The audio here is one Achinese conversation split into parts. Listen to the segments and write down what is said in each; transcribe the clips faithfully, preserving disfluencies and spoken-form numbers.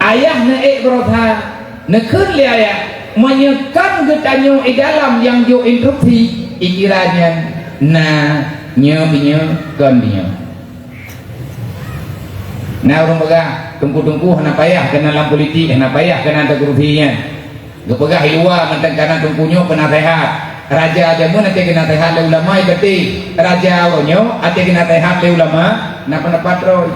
Ayah neuék beurosa, neukheun lé ayah, meunyoe kon geutanyoe i dalam nyang jok instruksi, ikira nyan na nyoe meunyoe kon meunyoe. Na ureuëng peugah, teungku-teungku hana payah keunan lam politik, hana payah keunan teugurusi nyan. Geupeugah i luwa mantong kana teungku nyoe peunaseuhat. Raja jameun até geunaseuhat lé ulama i baté. Raja uroe nyoe até geunaseuhat lé ulama na peundapat droe.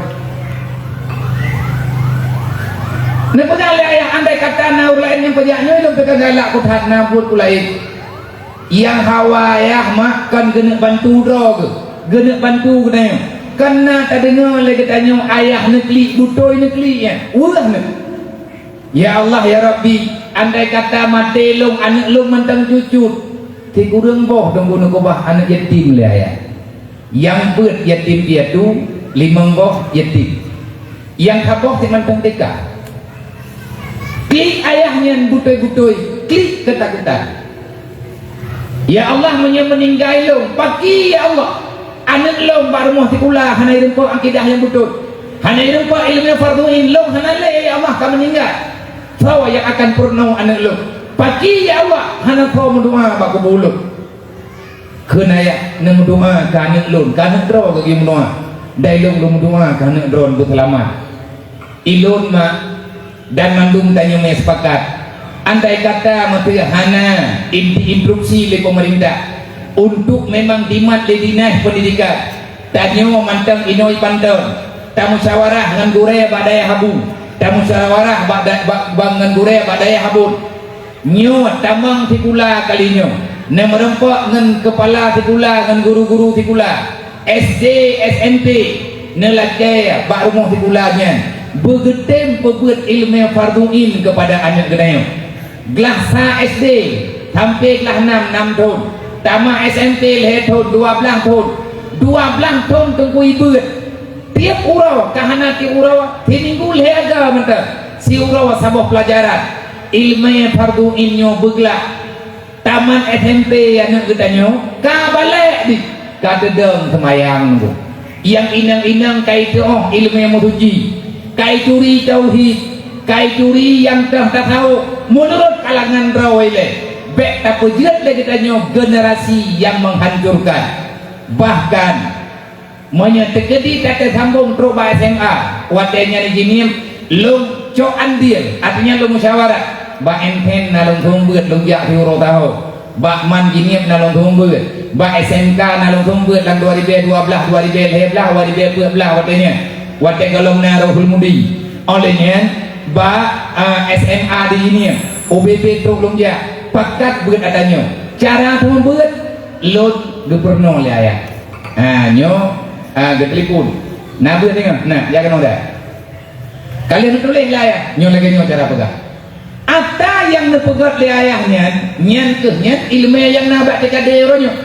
Neupeugah lé ayah, andai kata na ureuëng laén nyang peujak nyoe lôn teuka galak kuthat na buet kulaén. Nyang hawa ayah mak kon geuneuk bantu droe geuh, geuneuk bantu geutanyoe. Kon na tadeungoe lé geutanyoe ayah neuklik, beutôi neuklik nyan, weueh neuh. Ya Allah, ya Rabbi, andai kata maté lôn, aneuëk lôn mantong cucut, sikureueng boh teungku neukeubah aneuëk yatim lé ayah. Nyang peuet yatim piatu, limong boh yatim. Nyang saboh simantong T K. Klik ayah nyan beutôi-beutôi, klik keutak-keutak. Ya Allah, meunyoe meuninggai lôn, pakri ya Allah. Aneuëk lôn bak rumoh sikula hana ireumpok akidah nyang beutôi. Hana ireumpok ileumèe fardhu ain, lôn hana lé ya Allah ka meuninggai. Soe nyang akan peurunoe aneuëk lôn? Pakri ya Allah, hana soe meudoa bak kubu lôn. Kheun ayah, neumeudoa keu aneuëk lôn, keu aneuëk droe geuh meudoa. Dai lôn, lôn meudoa keu aneuëk droe beuseulamat. Ilôn mak dan mandum tanyoe meusepakat, andai kata meuteuh hana inti instruksi lé peumeurintah untuk memang dimat lé dinas pendidikan, tanyoe mantong inoe panton, tamusyawarah ngon gurée bak dayah Abu, tamusyawarah bak da-, bak, bak ngon gurée bak dayah Abon. Nyoe tamong sikula kali nyoe, neumeurumpok ngon keupala sikula ngon guru-guru sikula, S D, S M P, neulakée bak rumoh sikula nyan, beugeutem peubeuet ileumèe fardhu ain keupada aneuëk geutanyoe. Glah sa S D sampoe glah nam, nam thon, tamat S M P lhée thon, dua blaih thon, dua blaih thon teungku ibeuet. Tieb uroe, ka hana tieb uroe, siminggu lhée aga mantong, siuroe saboh peulajaran. Ileumèe fardhu ain nyoe beuglah. Tamat S M P aneuëk geutanyoe, ka balek di, ka teudong seumayang tu. Nyang inong-inong ka iteuôh ileumèe meusuci, ka ituri tauhid, ka ituri nyang teuh tasawuf meunurot kalangan droe ilée. Bék tapeujeuet lé geutanyoe generasi nyang menghancurkan. Bahkan, meunyoe teukeudi tateusambong trok bak S M A, watée nyan jinieb, lôn cok andil, artinya lôn musyawarah. Bak M T N na lôn seumeubeuet, lôn jak siuroe tahô. Bak man jinieb na lôn seumeubeuet. Bak S M K na lôn seumeubeuet lam dua ribèe dua blaih, dua ribèe lhée blaih, dua ribèe peuet blaih watée nyan. Watée gohlom na Ruhul Mudi. Óh lheueh nyan, bak, a, S M A di jinieb, U B B trok lôn jak. Pakat beuet ata nyoe. Cara seumeubeuet, lôn geupeurunoe lé ayah. Ha, nyoe, ha, geutelepon. Na beuet deungoe? Na, jak keunoe dah. Ka lheueh neutuléh lé ayah, nyoe lagée nyoe cara peugah. Ata nyang neupeugét lé ayah nyan, nyan kheueh nyan ileumèe nyang na bak T K D uroe nyoe.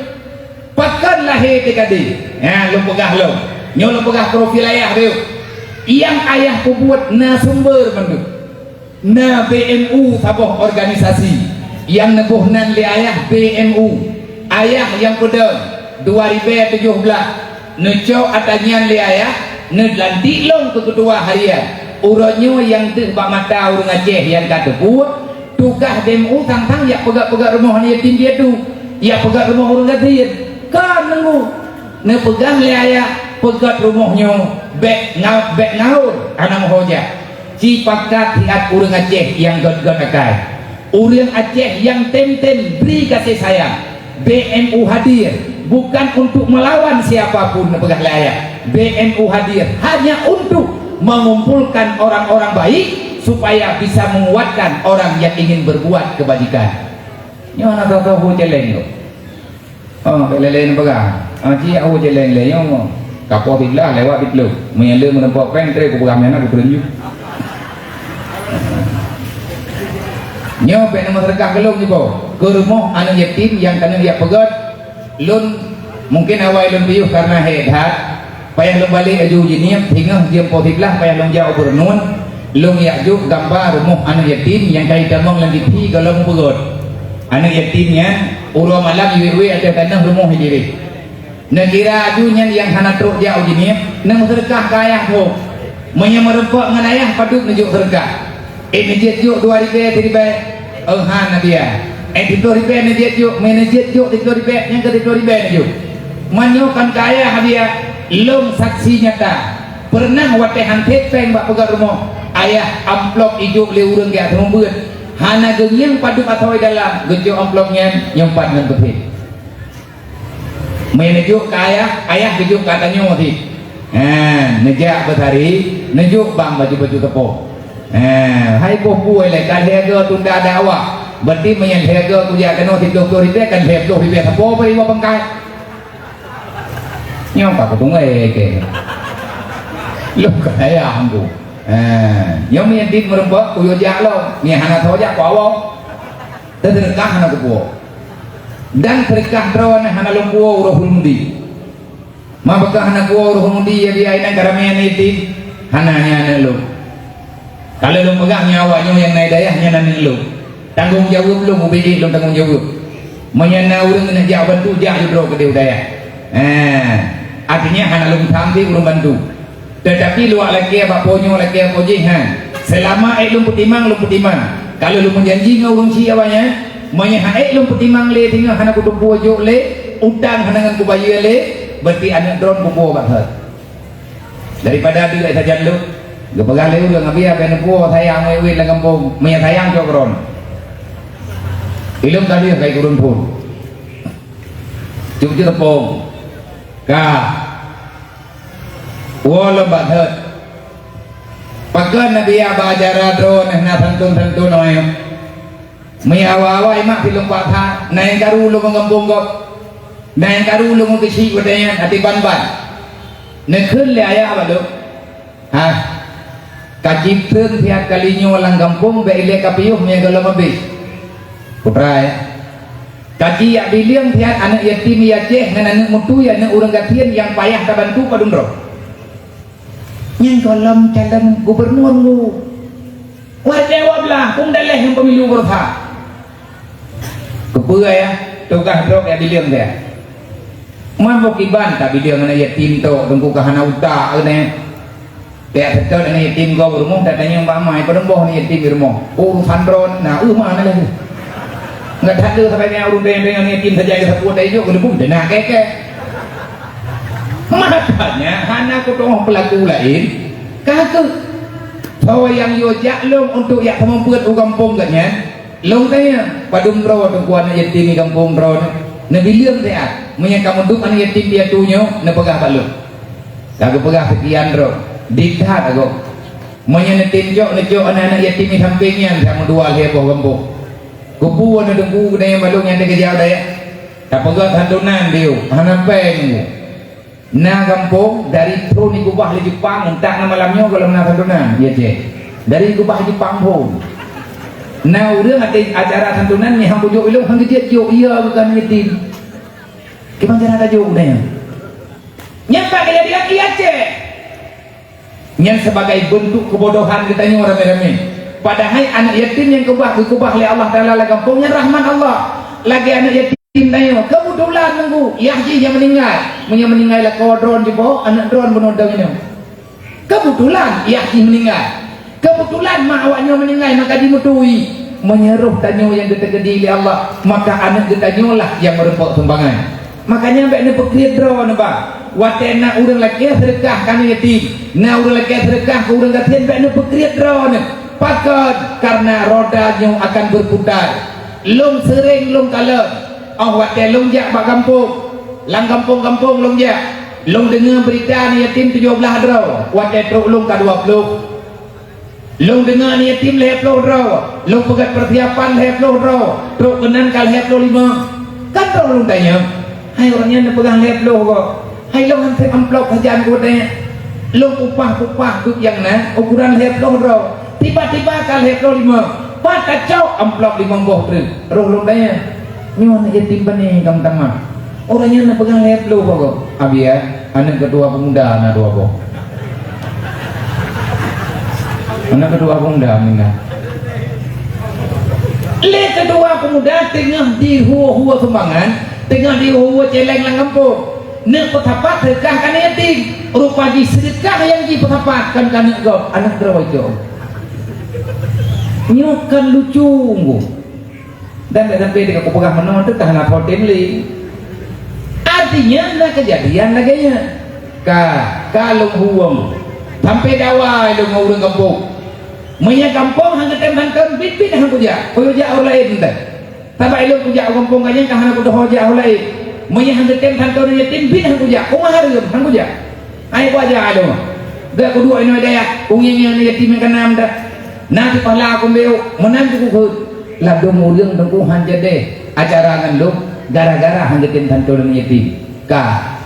Pakon lahé T K D? Nyan lôn peugah lom. Nyoe lôn peugah profil ayah teuh. Nyang ayah peubuet na sumber mandum. Na B M U saboh organisasi nyang neuboh nan lé ayah B M U. Ayah nyang peudong dua ribèe tujoh blaih neucok ata nyan lé ayah, neulantik lôn keu keutua harian. Uroe nyoe nyang deuh bak mata ureuëng Aceh nyang ka teupeue, tugaih B M U sang-sang jak peugét-peugét rumoh aneuk yatim piatu, jak peugét rumoh ureuëng gasien. Ka neungu neupeugah lé ayah peugét rumoh nyoe bék nga-, bék ngaur hana meuho jak. Sipakat siat ureuëng Aceh nyang gét-gét akai. Ureuëng Aceh nyang tem-tem bri gaséh sayang. B M U hadir bukan untuk melawan siapa pun, neupeugah lé ayah. B M U hadir hanya untuk mengumpulkan orang-orang baik supaya bisa menguatkan orang yang ingin berbuat kebajikan. Nyoe na tho-tho hu celeng tu. Oh, bék lé-lé neupeugah. Ah, ci aku jeleng lé nyoe. Kapoh siblah lewat di klub. Meunyo le meureumpok péng, tré kupeugah meunan, kupeureunyuh. Nyoe bék neumeuseudekah keu lôn nyoe po. Keu rumoh aneuk yatim nyang keuneuk jak peugét, lôn mungken awai lôn piôh kareuna hék that. Payah lôn balek aju jinieb, singoh jeuem poh siblah payah lôn jak u Beureunon, lôn jak jok gamba rumoh aneuk yatim nyang ka jitamong lam T V gohlom peugét. Aneuk yatim nyan uroe malam jiwék-wék ateueh tanoh rumoh jidiri. Neukira aju nyan nyang hana trok jak u jinieb, neumeuseudekah keu ayah tho. Meunyo meureumpok ngon ayah padub neujok seudekah. Eh, neujeuet jok dua ribèe, siribèe? Oh, han, Abiya. Eh, siploh ribèe neujeuet jok, meuneujeuet jok siploh ribèe, nyang keu siploh ribèe neujok. Meunyoe kan keu ayah, Abiya, lôn saksi nyata. Peureunah watèe han sép pèng bak peugöt rumoh, ayah amplop ijok lé ureueng geujak seumeubeuet. Hana geungieng padub asoe dalam, geujok amplop nyan nyoe pat ngon peuté. Meunyoe neujok keu ayah, ayah geujok keu tanyoe cit. Ha, neujak beutari, neujok bang baju-baju teupông. Ha, hai boh buet lé, ka lhèe goe tunda dakwah. Berarti meunyoe lhèe goe kujak keunoe siploh ploh ribèe, kan lhèe ploh ribèe sapo bri bak pangkai. Nyoe ka kutunggé keu. Lôn ka sayang ku. Ha, nyoe meunyoe dit meureumpok, kuyue jak lom. Meunyoe hana soe jak, kuawöng. Teudeureuka hana kupuwoe. Dan seudeukah droeneuh hana lôn puwoe u Rohul Mudi. Ma beukah hana kuwoe u Rohul Mudi, ya, biaya inan ka ramé aneuk yatim? Hana, nyan aneuk lôn. Ka lheueh lôn peugah nyoe awak nyoe nyang na i dayah nyan aneuk lôn. Tanggong jaweueb lôn, ubé ék lôn tanggong jaweueb. Meunyoe na ureueng neujak bantu, jak ju droe keudéh u dayah. Eh, artinya hana lôn tham pih ureueng bantu. Teutapi luwah lakèe bak po nyoe lakèe po jih, ha. Seulama ék lôn peutimang, lôn peutimang. Ka lheueh lôn meujanji ngon ureueng chik awak nyan, meunyoe han ék lôn peutimang lé singoh hana kuteupue jok lé, utang hana ngon kubayeue lé, berarti aneuk droen kupuwoe bak thot. Daripada deuek sajan lôn, geupeugah lé ureueng, "Abi, abéh neupuwoe sayang wét-wét lam gampông, meunyoe sayang cok droen." Ilôn ka deuh kai kureueng phon. Cok jeuet teupông. Ka. Woe lom bak thot. Pakon Nabi Aba ajaran droeneuh na santun-santun awai? Meunyoe awai-awai mak silông paksa, na nyang karu lôn ngon gampông gob. Na nyang karu lôn ngon keuchik watèe nyan, até ban-ban. Neukheun lé ayah bak lôn. Hah, ka cit treun siat kali nyoe lam gampông, bèk ilèe ka piôh meunyoe gohlom abéh. Putra, ya. Ka jijak bileung siat aneuk yatim i Aceh ngon aneuk meutui, aneuk ureueng gasien nyang payah tabantu padum droe. Nyan gohlom calon gubernur ngu. Watèe dua blaih, peue daleh ngon pemilu beureusa. Keupeue, ya, tugaih droe jak bileung siat. Man boh kiban tabileung aneuk yatim tok, teungku ka hana utak keunoe. Pihak seutôt aneuk yatim gob rumoh, tatanyong bak ma, "Padum boh aneuk yatim di rumoh?" "Oh, urusan droen." Nah, eu, ma na lagèe. Ngat that le sampai nyan ureueng tanyong aneuk yatim saja, sapeue tayue jok, geuleubu teunak kèe-kèe. Makanya hana kutu'oh peulaku laén, ka keuh. Soe nyang yue jak lôn untuk jak seumeubeuet u gampông geuh nyan, lôn tanyong, padum droe teungku aneuk yatim di gampông droeneuh? Neubileung siat, meunyoe ka meuduek aneuk yatim piatu nyoe, neupeugah bak lôn. Ka geupeugah seukian droe, dit that agoe. Meunyoe neutem jok, neujok aneuk-aneuk yatim di sampéng nyan, siat meudua lhèe boh gampông. Keupeue aneuk teungku keuneuk balong nyang teukeujak dayah? Tapeugah santunan diyueb, hana pèng. Na gampông dari thon jikeubah lé Jeupang, eunteuk na malam nyoe gohlom na santunan, ya cit. Dari jikeubah Jeupang phon. Na ureueng até acara santunan nyan han beujok ilong, han geujeuet jok, iya bukan yatim. Kiban cara tajok udah nyan. Nyan pat kejadian di Aceh. Nyan sebagai bentuk kebodohan geutanyoe ramé-ramé. Padahai aneuk yatim nyang keubah, geukeubah lé Allah Taala lam gampông nyan rahmat Allah. Lagèe aneuk yatim tanyoe, keubeutulan nunggu, yah jih nyang meuninggai. Meunyoe meuninggai lakoe droen jiboh, aneuk droen bunoe dong inong. Keubeutulan yah jih meuninggai. Keubeutulan mak awak nyoe meuninggai, maka jimeutui. Meunyoe roh tanyoe nyang geuteukeudi lé Allah, maka aneuk geutanyoe lah nyang meureumpok sumbangan. Makanya bèk neupeukriet droeneuh, bah. Watèe na ureueng lakèe seudeukah keu aneuk yatim, na ureueng lakèe seudeukah keu ureueng gasien, bèk neupeukriet droeneuh. Pakon? Karena roda nyoe akan berputar. Lôn seuréng lôn kalon, 'oh watèe lôn jak bak gampông, lam gampông-gampông lôn jak, lôn deungö beurita aneuk yatim tujoh blaih droe, watèe trok lôn ka dua ploh. Lôn deungö aneuk yatim lhèe ploh droe, lôn peugöt peusiapan lhèe ploh droe, trok keunan ka lhèe ploh limong. Kan troh lôn tanyong, "Hai ureueng nyan neupeugah lhèe ploh goe? Hai lôn han sép amplop sajan keu watèe nyan. Lôn upah-upah geuh nyang na ukuran lhèe ploh droe, tiba-tiba ka lhèe ploh limong. Pat tacok amplop limong boh treuk?" Roh lôn tanyong, "Nyoe aneuk yatim pane ka meutamah." Ureueng nyan neupeugah lhèe ploh goe. Abi, ya, aneuk keutua peumuda na dua boh. Aneuk keutua peumuda meuninggai. Lé keutua peumuda teungoh dihue-hue sumbangan, teungoh dihue-hue céléng lam gampông. Neuk peusapat seudeukah keu aneuk yatim. Rupa jih seudeukah nyang jipeusapat kon keu aneuk gob, aneuk droe jih. Nyoe kan lucu, Teungku. Dan sampai-sampai teuka kupeugah meunoe teuh ka hana potem lé. Artinya na kejadian lagée nyan. Ka, ka lôn hueng. Sampai dawa lôn ngon ureuëng gampông. Meunyo gampông han geutem hantom, biet-biet han kujak. Kuyue jak ureuëng laén teuh. Sabab ilôn kujak u gampông ganyang ka hana kudoho jak u laén. Meunyo han geutem santonan yatim, biet han kujak. Uma hareuem han kujak. Ai kuaja lôn. Gak kuduek inoe dayah, u ngieng-ngieng yatim nyang ka na meudah. Na sipahla kumbeu, meunan cukôp heuet. Ladôm ureuëng teungku han jadeh acara ngon lôn gara-gara han geutem santonan yatim. Ka.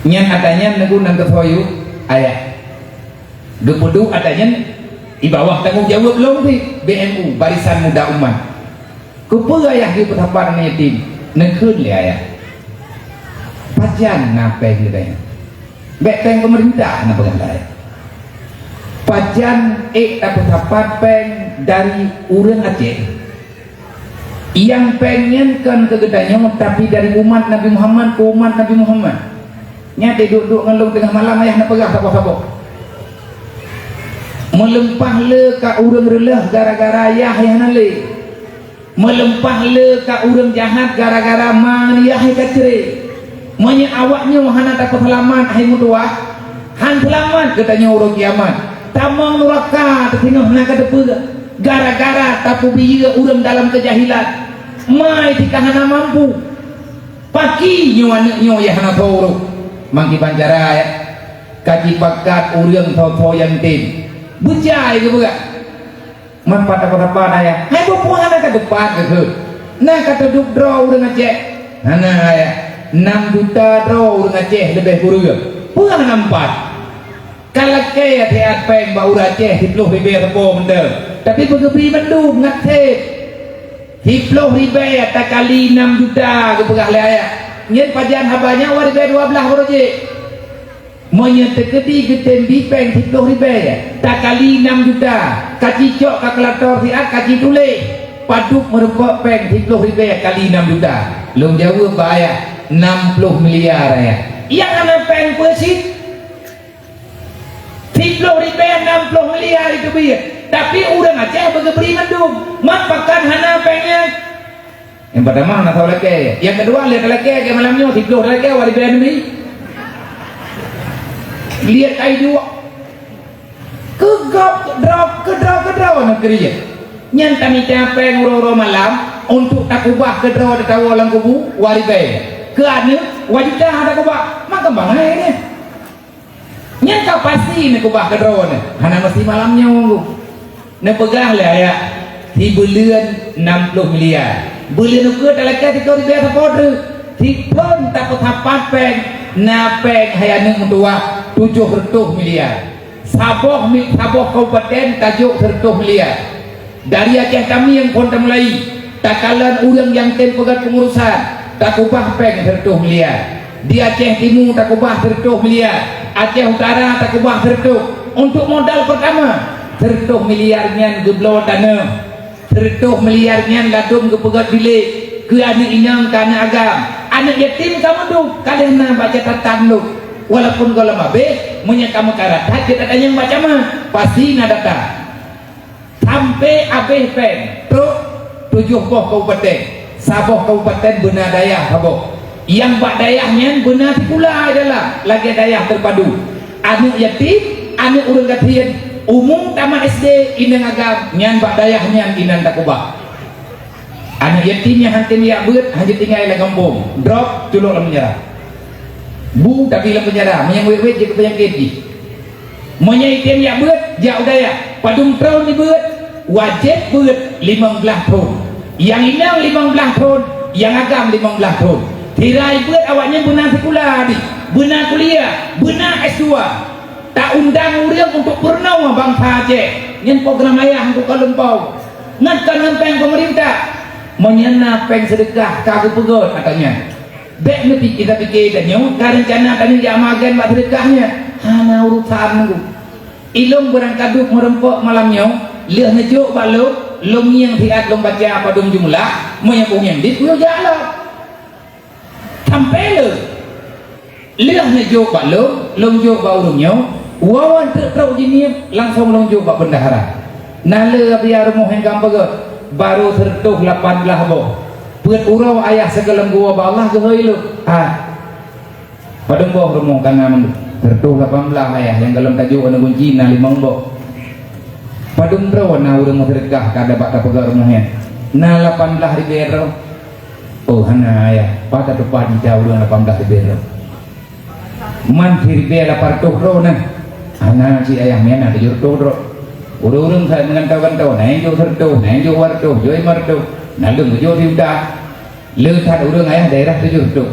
Nyan ata nyan neuguna geusoyue ayah. Geupeuduek ata nyan di bawah tanggong jaweueb lôn pih, B M U, Barisan Muda Umat. Keupeue ayah geupeusapat aneuk yatim? Neukheun lé ayah, "Pajan na péng leubeh? Bék péng peumeurintah na peugah lé ayah. Pajan ék tapeusapat péng dari ureuëng Aceh?" Nyang péng nyan kon keu geutanyoe, tapi dari umat Nabi Muhammad keu umat Nabi Muhammad. Nyan duek-duek ngon lôn teungoh malam ayah na peugah saboh-saboh. Meuleumpah le ka ureuëng reuleueh gara-gara yah nyang hana lé. Meuleumpah le ka ureuëng jahat gara-gara ma ngon yah nyang ka cré. Meunyoe awaknyoe hana tapeuseulamat hai meutuwah, han seulamat geutanyoe uroe kiamat. Tamong nuraka teuh singoh na ka teupeue gara-gara tapeubiyeu ureuëng dalam keujahilan. Mai teuka hana mampu. Paki nyoe aneuk nyoe nyang hana tho uroe. Mangkiban cara ya. Ka jipakat ureuëng tho-tho nyang tem. Beujai geupeugah. Man pat-pat ayah. Hai bupuan na ka teupat keuh. Na ka teuduek droe ureuëng Aceh. Hana ayah. Nam juta droe ureuëng Aceh leubeh kureueng. Peue hana meupat? Ka lakée that péng bak ureuëng Aceh siploh ribée sapo mantong. Tapi beugeubri mandum ngat sép. Siploh ribée takali nam juta geupeugah lé ayah. Nyan pajan haba nyan dua ribée dua blaih baroe jih. Meunyoe teukeudi geutem bi péng siploh ribée, takali nam juta, ka jicok kalkulator siat ka jituléh, padub meurumpok péng siploh ribée kali nam juta. Lôn jaweueb bak ayah, nam ploh miliar ayah. Nyang hana péng peue cit? Siploh ribée nam ploh miliar itu biet. Tapi ureuëng Aceh beugeubri mandum. Mat pakan hana péng nyan. Nyang pertama hana soe lakée. Nyang kedua lé talakée lagée malam nyoe siploh talakée dua ribée neubi. Lihat kai dua. Keugop keudroe keudroe keudroe negeri. Nyan tamita péng uroe-uroe malam untuk takubah keudroe tatawoe lam kubu dua ribée. Keu aneuk dua juta takubah. Maka bangai nyan. Nyan ka pasti neukubah keudroe nyan, hana meusti malam nyoe. Neupeugah lé ayah, sibeuleuen nam ploh miliar. Beuleuen ukeue talakée siploh ribée sapo treuk. Sithon tapeusapat péng, na péng hai aneuk meutuwah tujoh reutôh miliar. Saboh mi-, saboh kabupaten tajok sireutôh miliar. Dari Aceh Tamieng phon tamulai, takalon ureuëng nyang tem peugét peungurusan, takubah péng sireutôh miliar. Di Aceh Timu takubah sireutôh miliar, Aceh Utara takubah sireutôh. Untuk modal pertama, sireutôh miliar nyan geubloe tanoh. Sireutôh miliar nyan ladôm geupeugét bilék keu aneuk inong keu aneuk agam. Aneuk yatim ka mandum, ka lheueh na bak catatan lôn. Walaupun gohlom abéh, meunyoe ka meukarat that, geutatanyong bak camat, pasti na data. Sampai abéh péng trok tujoh boh kabupaten, saboh kabupaten beuna dayah saboh. Nyang bak dayah nyan beuna sikula dalam lagée dayah teupadu. Aneuk yatim, aneuk ureuëng gasien, umu tamat S D, inong agam, nyan bak dayah nyan inan takubah. Aneuk yatim nyang han tem jak beuet, han jitinggai lam gampông, drop, culok lam penjara. Bu tapi lam penjara, meunyoe wét-wét jeuet keu peunyakét jih. Meunyoe item jak beuet, jak u dayah, padum thon jibeuet, wajéb beuet limong blaih thon. Nyang inong limong blaih thon, nyang agam limong blaih thon. Sira jibeuet awaknyan beuna sikula di, beuna kuliah, beuna S dua. Taundang ureuëng untuk peurunoe bansa Aceh. Nyan program ayah Teungku Kalon Pau. Nyan kon ngon péng pemerintah. Meunyoe na péng seudeukah ka geupeugét ata nyan. Bék neupi-, kita pikir tanyoe, ka reuncana tanyoe jak magen bak seudeukah nyan. Hana urusan Teungku. Ilôn beurangkaduek meurumpok malam nyoe, lheueh neujok bak lôn, lôn ngieng siat lôn baca padum jumlah, meunyoe kungieng dit, kuyue jak lom. Sampai le. Lheueh neujok bak lôn, lôn jok bak ureuëng nyoe, wawan trok-trok jinieb, langsong lôn jok bak bendahara. Na le biaya rumoh nyang ka meupeugöt, barô sireutôh lapan blaih boh. Peuet uroe ayah sigohlom geuwoe bak Allah geuhôi lôn. Ha. Padum boh rumoh ka na mandum? Sireutôh lapan blaih ayah, nyang gohlom tajok aneuk gunci na limong boh. Padum droe na ureuëng meuseudeukah ka deuh bak tapeugöt rumoh nyan? Na lapan blaih ribée droe? Oh, hana ayah. Pat tatupat jita ureuëng lapan blaih ribée droe? Man siribée lapan reutôh droe na. Hana cit ayah, meunan tujoh reutôh droe. Ureuëng-ureuëng sabe meugantoe-gantoe, na nyang jok sireutôh, na nyang jok dua reutôh, jok limong reutôh, na lôn jok sijuta. Le that ureuëng ayah daerah tujoh reutôh.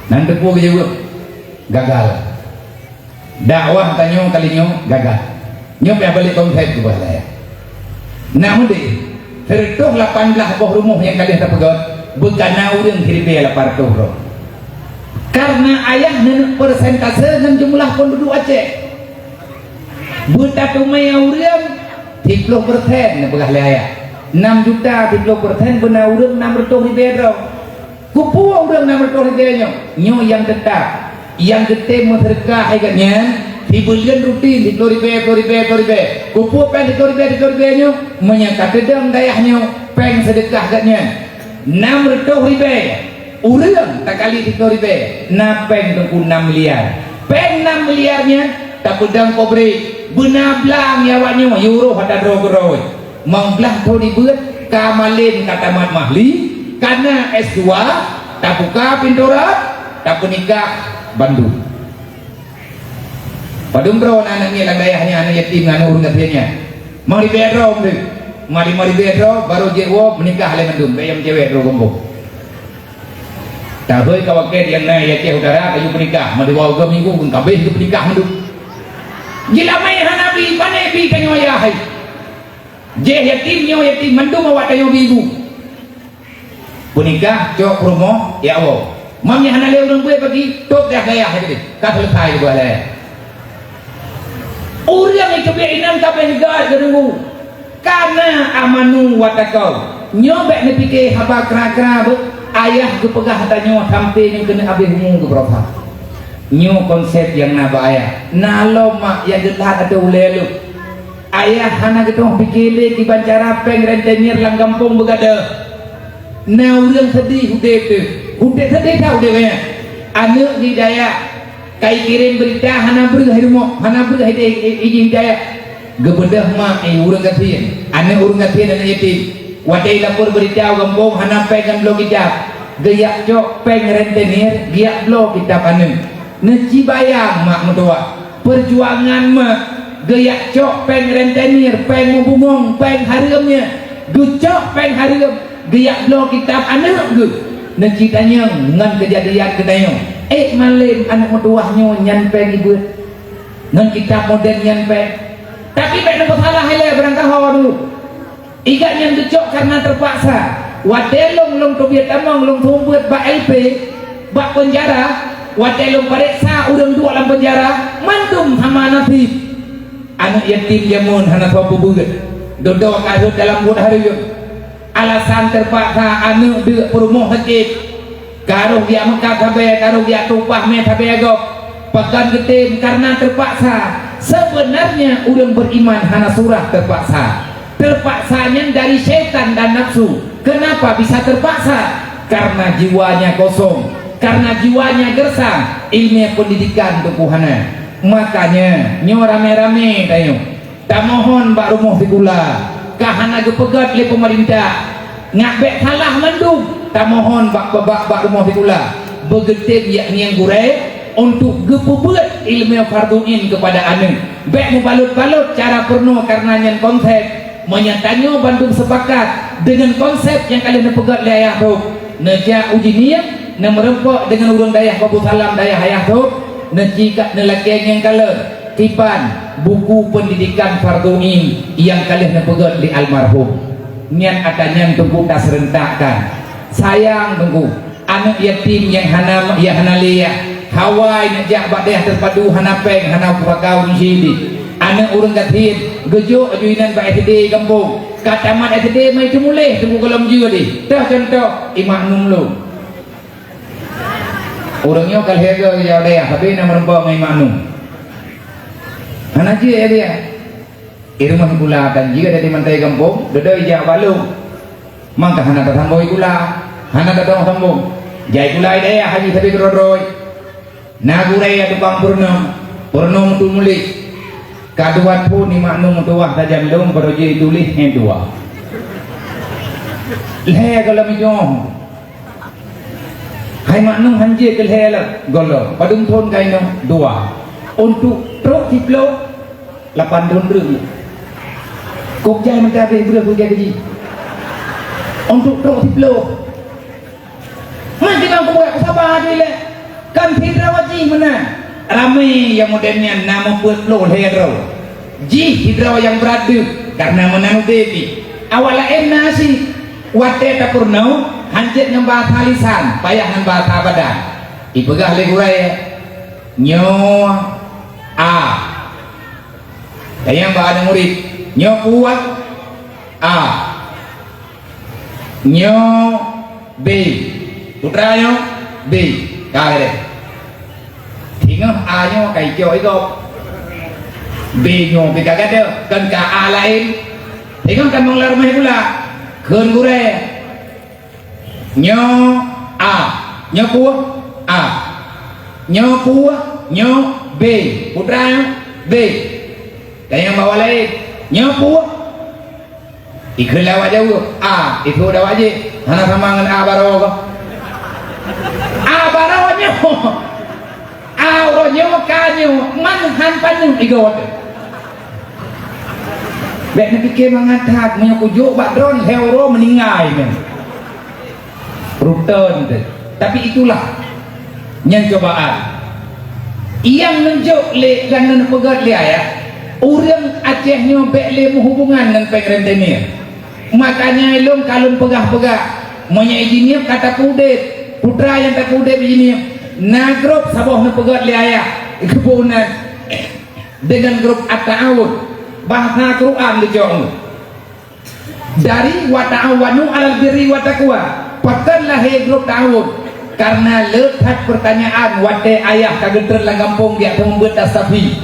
Nan teupeu geujaweueb, gagal. Dakwah tanyoe kali nyoe gagal. Nyoe payah balik konsep keubah lé. Nak meudeh, sireutôh lapan blaih boh rumoh nyang ka lheueh tapeugöt, beukana ureuëng siribée lapan reutôh droe. Karena ayah neuneuk persentase ngon jeumeulah penduduk Aceh. Beutateumé ureuëng, siplôh persen neupeugah lé ayah. Nam juta, siplôh persen beuna ureuëng nam reutôh ribée droe. Keupeue ureuëng nam reutôh ribée nyoe? Nyoe nyang teutap. Nyang geutem meuseudeukah hai gobnyan, sibuleuen rutin siplôh ribée, plôh ribée, plôh ribée. Keupeue péng siplôh ribée, siplôh ribée nyoe? Meunyoe ka teudong dayah nyoe, péng seudeukah gobnyan nam reutôh ribée. Ureuëng takali siplôh ribée, na péng teungku nam miliar. Péng nam miliar nyan tapeudong pabrik, beuna blang nyan awak nyoe, yue rôh ata droe keudroe. Limong blaih thon ibeuet, ka malem ka tamat mahli, ka na S dua, tabuka pintoe rot, tapeunikah bandum. Padum droe na aneuk miet lam dayah nyan, aneuk yatim ngon ureuëng gasien nyan? Limong ribée droe meunan. Limong ribée droe barô jeuet woe meunikah lé mandum, bèk nyang cewek droe gampông. Tahôi ka wakée nyang na i Aceh Utara ka yue peunikah, meudua uroe minggu ka habéh geupeunikah mandum. Jeulamé hana bi, pané bi tanyoe ayah hai. Jéh yatim nyoe yatim mandum awak tanyoe bi ibu. Peunikah, cok peurumoh, ya Allah. Mam nyang hana lé ureuëng beuet bagi, tôb dah gaya hai teuh. Ka seuleukai leubeh lé. Ureuëng nyang teubiet inan ka beh gét geudeungoe. Kana amanu watakau. Nyoe bék neupike haba kra-kra beuh, ayah geupeugah tanyoe sampoe nyang keuneuk abéh umu geubeurapa. Nyoe konsep nyang na bak ayah. Na lom mak nyang geulat ateueh ulée lôn. Ayah hana geutueng pike lé kiban cara péng rentenir lam gampông beugadôh. Na ureuëng seudeh udeb teuh. Udeb seudeh that udeb nyan. Aneuk di dayah. Ka ikirém beurita hana breueh i rumoh, hana breueh i, i, i, i dayah. Geubeudôh mak, eh, ureuëng gasien, aneuk ureuëng gasien, aneuk yatim. Watée ilapor beurita u gampông hana péng ngon bloe kitab, geujak cok péng rentenir geujak bloe kitab aneuk. Neuci bayang mak meutuwah. Peujuangan mak, geujak cok péng rentenir, péng meubungong, péng hareuem nyan. Geucok péng hareuem, geujak bloe kitab aneuk geuh. Neuci tanyong ngon keujadian geutanyoe. Ék malem aneuk meutuwah nyoe nyan péng ibeuet. Ngon kitab modern nyan péng. Tapi bék neupeusalah ilée beurangkaho dulu. Igat nyan geucok kareuna teupaksa. Watée lôn, lôn teubiet tamong, lôn seumeubeuet bak L P, bak peunjara, watée lôn pareksa ureuëng duek lam peunjara, mandum sama naseb. Aneuk yatim jameun hana soe peubeuet. Dudoe ka rhot dalam buet hareuem. Alasan teupaksa aneuk deuk peurumoh sakét. Ka rôh geujak meukat sabe, ka rôh geujak tueng upah mé sabe gob. Pakon geutem kareuna teupaksa. Seubeunarnya ureuëng beriman hana surah teupaksa. Teupaksa nyan dari syaitan dan nafsu. Kenapa bisa terpaksa? Karena jiwanya kosong, karena jiwanya gersang, ilmu pendidikan teungku hana. Makanya nyoe ramé-ramé tanyoe. Tamohon bak rumoh sikula, ka hana geupeugét lé peumeurintah. Ngat bék salah mandum, tamohon bak, bak, bak rumoh sikula. Beugeutem yak ngieng gurée untuk geupeubeuet ileumèe fardhu ain keupada aneuk. Bék meubalot-balot cara peurunoe kareuna nyan konsep. Meunyoe tanyoe bandum seupakat deungon konsep nyang ka lheueh neupeugét lé ayah trok, neujak uji niet, neumeureumpok deungon ureuëng dayah Babussalam dayah ayah trok, neucikat neulakée ngieng kalon. Kiban buku pendidikan fardhu ain nyang ka lheueh neupeugét lé almarhum. Nyan ata nyan teungku taseurentakkan. Sayang teungku, aneuk yatim nyang hana, nyang hana lé yah, hawa neujak bak dayah teupadu hana péng, hana peukara ureuëng sideh. Aneuk ureuëng gasien geujok aju inan bak S D gampông, ka tamat S D mai teumuléh teungku gohlom jeuet deh. Toh contoh, I Maknum lôn. Ureuëng nyoe ka lheueh goe ijak dayah, tapi na meureumpok ngon I Maknum. Hana jeuet ya dia. Di rumoh sikula dan jih dari mantai gampông, dudoe jak bak lôn. Mangka hana tasambong sikula, hana tatong sambong. Jak sikula di dayah haji sabe keudroe-droe. Na gurée nyang tukang peurunoe, peurunoe meutuléh. Ka dua thon ni maknum meutuwah sajan lôn, padub jih tuléh nyan dua. Lhée gohlom nyoe. Hai maknum hanjeuet keu lhée lom gohlom. Padum thon ka inoe? Dua. Untuk trok siploh, lapan thon reueng. Kok jai meutabeh breueh kujai keuji. Untuk trok siploh. Meusidang kubuet, saba dilée. Kan sidroe jih meunan. Ramé nyang modern nyan na meupeuet ploh lhée droe. Jih sidroe nyang brat deuh, kareuna meunan udeb jih. Awak laén na cit. Watée tapeurunoe, hanjeuet ngon bahasa lisan, payah ngon bahasa badan. Ipeugah lé gurée, "Nyoe a." Tanyong bak aneuk murit, "Nyoe peue?" "A." "Nyoe B." "Peue treuk nyoe?" "B." Ka lheueh. Singoh A nyoe ka icok i gob. B nyoe pih ka gadôh, kon ka A laén. Singoh tamong lam rumoh sikula. Kheun gurée, "Nyoe A." "Nyoe peue?" "A." "Nyoe peue?" "Nyoe B." "Peue treuk nyoe?" "B." Tanyong bak awak laén, "Nyoe peue?" Ikheun lé awak jaweueb, "A." Ikheun lé awak jih, "Hana sama ngon A baroe." A baroe nyoe. A uroe nyoe ka nyoe, man han paneuk igoe. Bék neupike mangat that, meunyoe kujok bak droe, lhée uroe meuninggai nyan. Ruton teuh. Tapi itulah nyan cobaan. Nyang neujok lé dan neupeugét lé ayah, ureuëng Aceh nyoe bék lé meuhubungan ngon péng rentenir. Makanya ilôn ka lôn peugah-peugah, meunyoe jinieb ka tapeuudeb, putra nyang tapeuudeb jinieb, na grob saboh neupeugét lé ayah, geuboh nan deungon grob at-ta'awun, bahasa Quran geucok nyoe. Dari wa ta'awanu 'alal birri wa taqwa, pakon lahé grob ta'awun? Kareuna le that peurtanyaan watée ayah ka geutrön lam gampông geujak seumeubeuet dasafi.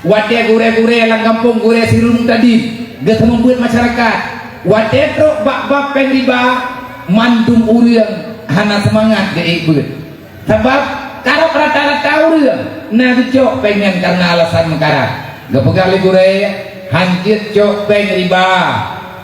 Watée gurée-gurée lam gampông, gurée sirul mutadin, geuseumeubeuet masyarakat. Watée trok bak bab péng riba, mandum ureuëng hana seumangat geuék beuet. Sabab karab rata-rata ureuëng na geucok péng nyan kareuna alasan meukarat. Geupeugah lé gurée, "Hanjeuet cok péng riba,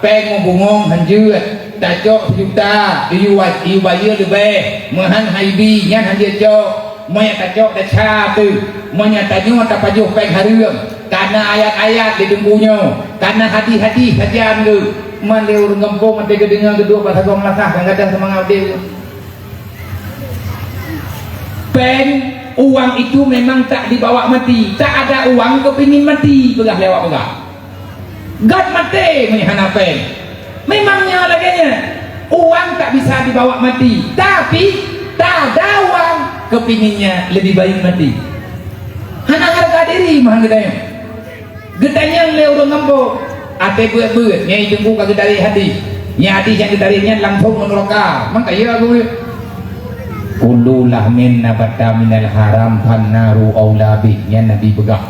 péng meubungong hanjeuet. Tacok sijuta, iyue wa-, iyue bayeue leubeh, meuhan haibi, nyan hanjeuet cok. Meunyoe tacok desya teuh, meunyoe tanyoe tapajoh péng hareuem, ka na ayat-ayat di teungku nyoe, ka na hadih-hadih sajan geuh." Man lé ureuëng gampông watée geudeungoe geuduek bak sagoe meulasah, kadang-kadang seumangat udeb. Péng, uang itu memang tak dibawa mati. Tak ada uang kepingin mati, peugah lé awak peugah. Gét maté meunyoe hana péng. Memang nyoe lagée nyan. Uang tak bisa dibawa mati, tapi tak ada uang kepinginnya lebih baik mati. Hana harga diri meuhan geutanyoe. Geutanyong lé ureuëng gampông, até beuet-beuet, nyang teungku ka geutarek hadih. Nyang hadih nyang geutarek nyan langsong ngon nuraka. Mangka ya geuh, "Kullu lahmin nabata minal haram fannaru aula bih." Nyan Nabi peugah.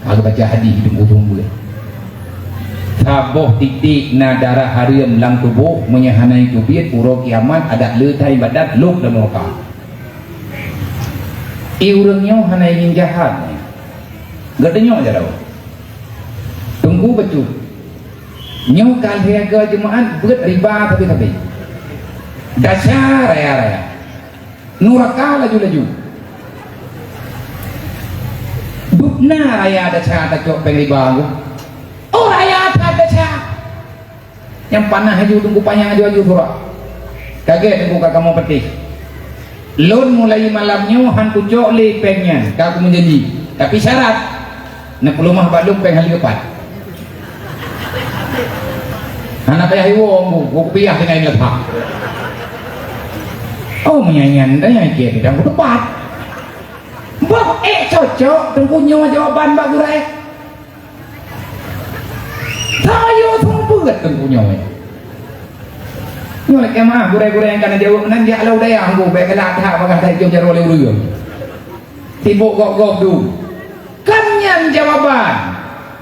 Ka geubaca hadih teungku seumeubeuet. Saboh titek na darah hareuem lam tuboh, meunyoe hana jiteubiet, uroe kiamat adak le that ibadat lôk lam nuraka. I ureuëng nyoe hana ingin jahat. Geutanyoe jaroe. Teungku bacut. Nyoe ka lhée go jeumaáh beuet riba sabe-sabe. Desya raya-raya. Nuraka laju-laju. Dubna raya desya tacok péng riba tu. Oh, raya that desya. Nyang panah laju teungku panyang laju-laju surak. Kagét teungku ka kamoe patéh. Lôn mulai malam nyoe han kucok lé péng nyan, ka kumeujanji. Tapi syarat, neupeuleumah bak lôn péng haleue pat. Hana payah iwoe, bu, bu kupiah tinggai leupah. Oh, meunyan nyan dah nyang ié bidang kuteupat. Boh ék cocok teungku nyoe jawaban bak gurée. Sayoe seumeubeuet teungku nyoe. Nyoe lé keumaah gurée-gurée nyang kana jaweueb nan jak lam budaya anggu bék galak that bagaih that jom jaroe lé ureuëng. Sibok gob-gob du. Kan nyan jawaban.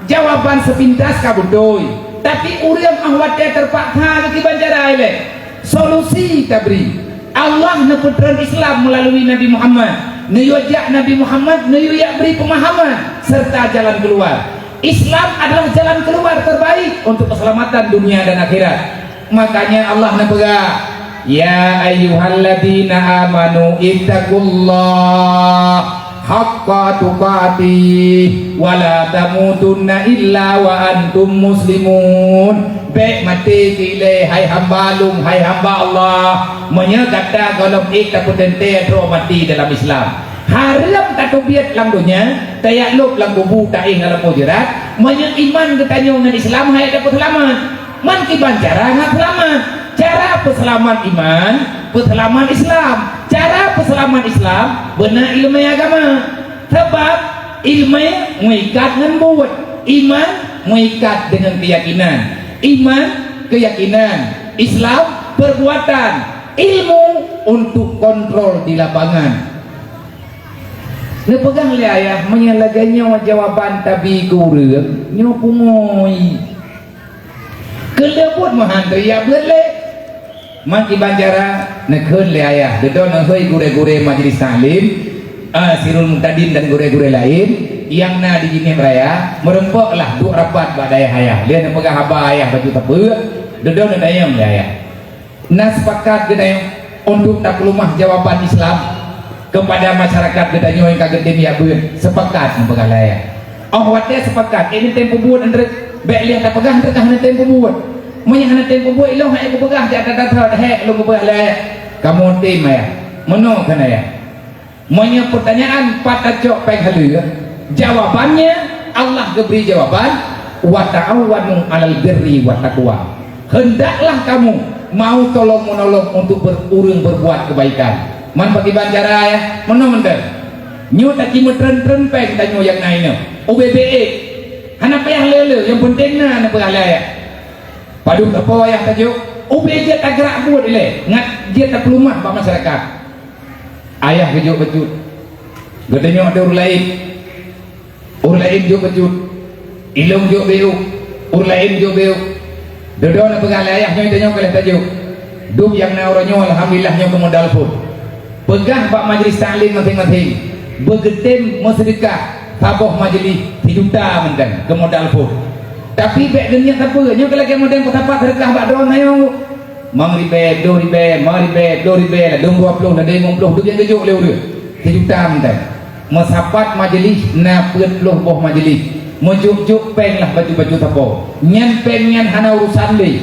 Jawaban sepintas ka beutôi, tapi ureuëng óh watée teupaksa geukiban cara ilée. Solusi tabri. Allah neupeutreun Islam meulalu Nabi Muhammad. Neuyue jak Nabi Muhammad, neuyue jak bri peumahaman serta jalan keuluar. Islam adalah jalan keuluar terbaik untuk keuseulamatan dunia dan akhirat. Makanya Allah neupeugah, "Ya ayyuhalladzina amanu ittaqullaha haqqa tuqatih wa la tamutunna illa wa antum muslimun." Bék maté keu ilée, hai hamba Lôn, hai hamba Allah, meunyoe gata gohlom ék tapeuteuntée droe maté dalam Islam. Hareuem tateubiet lam donya, tayak lôb lam kubu, taéh lam lampôh jeurat, meunyoe iman geutanyoe ngon Islam han ék tapeuseulamat. Man kiban cara ngat seulamat. Cara peuseulamat iman, peuseulamat Islam. Cara peuseulamat Islam, beuna iéleumé agama. Sabab iéleumé meuikat ngon buet, iman meuikat deungon keuyakinan. Iman, keuyakinan, Islam, perbuatan, ilmu untuk kontrol di lapangan. Neupeugah lé ayah, meunyoe lagée nyoe jawaban tabi keu ureuëng, nyoe pungo. Keu lheueh buet meuhan teuyak beuet lé. Man kiban cara neukheun lé ayah, dudoe neuhôi gurée-gurée majlis taklim, eh, Sirul Muhtadin dan gurée-gurée laén nyang na di Jeunieb Raya, meurumpok lah duek rapat bak dayah ayah. Lheueh neupeugah haba ayah bacut tapeue, dudoe neutanyong lé ayah. Na sepakat geutanyoe untuk tapeuleumah jawaban Islam keupada masyarakat geutanyoe nyang ka geutem jak beuet? Sepakat neupeugah lé ayah. Óh watée sepakat, eh, neutem peubuet, bék lheueh tapeugah, tapeugah neutem peubuet. Meunyoe hana tem peubuet, ilong han ék kupeugah, jak that-that, hék lôn kupeugah lé ayah. Kamoe tem ayah. Meunoe kheun ayah. Meunyoe peutanyaan pat tacok péng haleue, jawabannya Allah geubri jawaban, "Wa ta'awanu 'alal birri wat taqwa." Hendaklah kamu mau tolong-menolong untuk ber-, ureuëng berbuat kebaikan. Man pakiban cara, ya? Meunoe mantong. Nyoe taci meutreun-treun péng tanyoe nyang na inoe. Ubé-bé ék. Hana payah le-le, nyang penting na neupeugah lé ayah. Padub sapo ayah tajok, ubé jeuet tagrak buet ilée, ngat jeuet tapeuleumah bak masyarakat. Ayah geujok bacut. Geutanyoe ada ureuëng laén. Ureuëng laén jok bacut. Ilong jok beuh. Ureuëng laén jok beuh. Dudoe neupeugah lé ayah nyoe tanyoe ka lheueh tajok. Dum nyang na uroe nyoe alhamdulillah nyoe keumodal phon. Peugah bak majlis taklim maséng-maséng, beugeutem meuseudeukah saboh majlis sijuta mantong keumodal phon. Tapi bék geuniet sapeue, nyoe ka lagée model peusapat seudeukah bak droeneuh nyoe. Mang ribée, dua ribée, ma ribée, dua ribée, ladôm dua ploh, ladôm limong ploh, dum nyang geujok lé ureuëng. Sijuta mantong. Meusapat majlis na peuet ploh boh majlis. Meujok-jok péng lah bacut-bacut sapo. Nyan péng nyan hana urusan lé.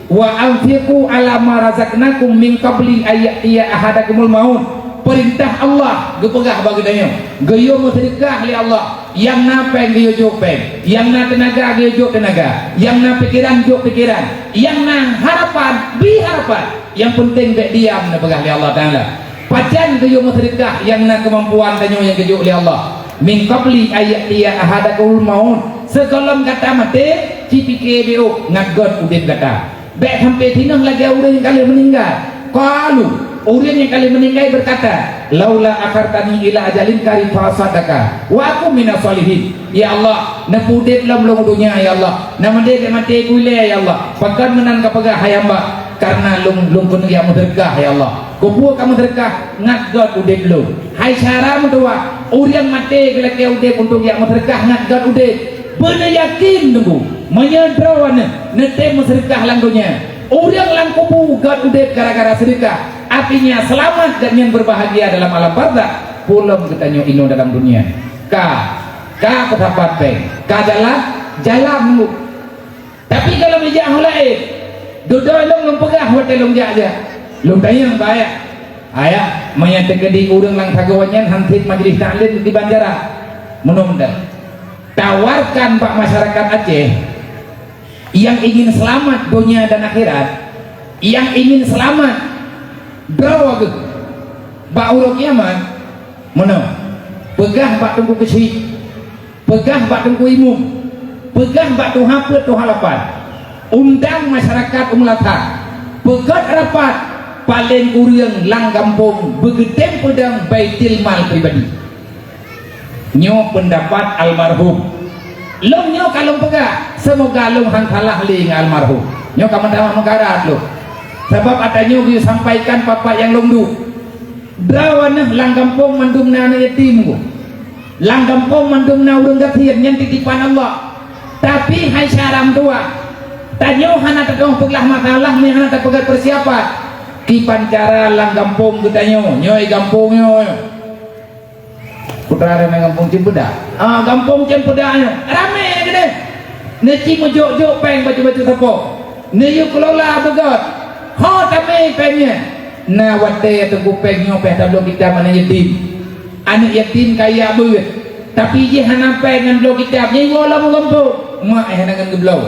"Wa anfiqu 'ala ma razaqnakum min qabli an ya'tiya ahadakumul maut." Peurintah Allah geupeugah bak geutanyoe, geuyue meuseudeukah lé Allah. Nyang na péng geuyue jok péng, nyang na teunaga geuyue jok teunaga, nyang na pikeran jok pikeran, nyang na harapan bri harapan. Nyang penting bék diam, neupeugah lé Allah Taala. Pajan geuyue meuseudeukah nyang na keumampuan tanyoe nyang geujok lé Allah? "Min qabli an ya'tiya ahadakumul maut," sigohlom gata maté, cipike beuh ngat göt udeb gata. Bék sampoe singoh lagée ureuëng nyang ka lheueh meuninggai. Qalu, ureuëng nyang ka lheueh meuninggai beukata, "Laula akhartani ila ajalin qarib fa asaddaqa wa akun minas shalihin." Ya Allah, neupeuudeb lom lôn u donya, ya Allah. Neumaté bék maté ku ilée, ya Allah. Pakon meunan kapeugah hai hamba? Kareuna lôn, lôn keuneuk jak meuseudeukah, ya Allah. Keupeue ka meuseudeukah? Ngat göt udeb lôn. Hai syedara meutuwah, ureuëng maté geulakée udeb untuk jak meuseudeukah ngat göt udeb. Beuneuyakin teungku, meunyoe droeneuh neutem meuseudeukah lam donya, ureuëng lam kubu göt udeb gara-gara seudeukah, artinya seulamat dan nyan beubahgia dalam alam barzakh, peue lom geutanyoe inoe dalam donya. Ka, ka peusapat péng, ka jalan, jalan teungku. Tapi gohlom ijak ho laén, dudoe lôn lôn peugah watée lôn jak-jak. Lôn tanyong bak ayah, "Ayah, meunyoe teukeudi ureuëng lam sagoe nyan han sép majlis taklim di Banjarah, meunoe mantong. Tawarkan bak masyarakat Aceh nyang ingin seulamat donya dan akhirat, nyang ingin seulamat droe geuh bak uroe kiamat, meunoe, peugah bak Teungku Keuchik, peugah bak Teungku Imum, peugah bak tuha peuet tuha lapan, undang masyarakat u Meulasan, peugét rapat, paleng ureuëng lam gampông beugeutem peudong baitul mal pribadi." Nyoe peundapat almarhum Lôn nyoe ka lôn peugah, seumoga lôn han salah lé ngon almarhum. Nyoe ka meutamah meukarat lôn. Sabab ata nyoe geusampaikan bapak nyang lôn duek. Droeneuh lam gampông mandum na aneuk yatim, Bu. Lam gampông mandum na ureuëng gasien, nyan titipan Allah. Tapi hai syedara meutuah, tanyoe hana tadong peugah masalah, meuhana tapeugah peusiapan. Kiban cara lam gampông geutanyoe, nyoe gampông nyoe. Putra dan gampông Cempedak. Ah, gampông Cempedak nyoe ramé geude. Neuci meujok-jok péng bacut-bacut sapo. Neuyue kelola beugöt. Ho tamé péng nyan. Na watée teungku péng nyoe pih tabloe kitab aneuk yatim. Aneuk yatim kaya beuet. Tapi jih hana péng ngon bloe kitab, nyan iwoe lam gampông. Mak eh hana ngon geubloe.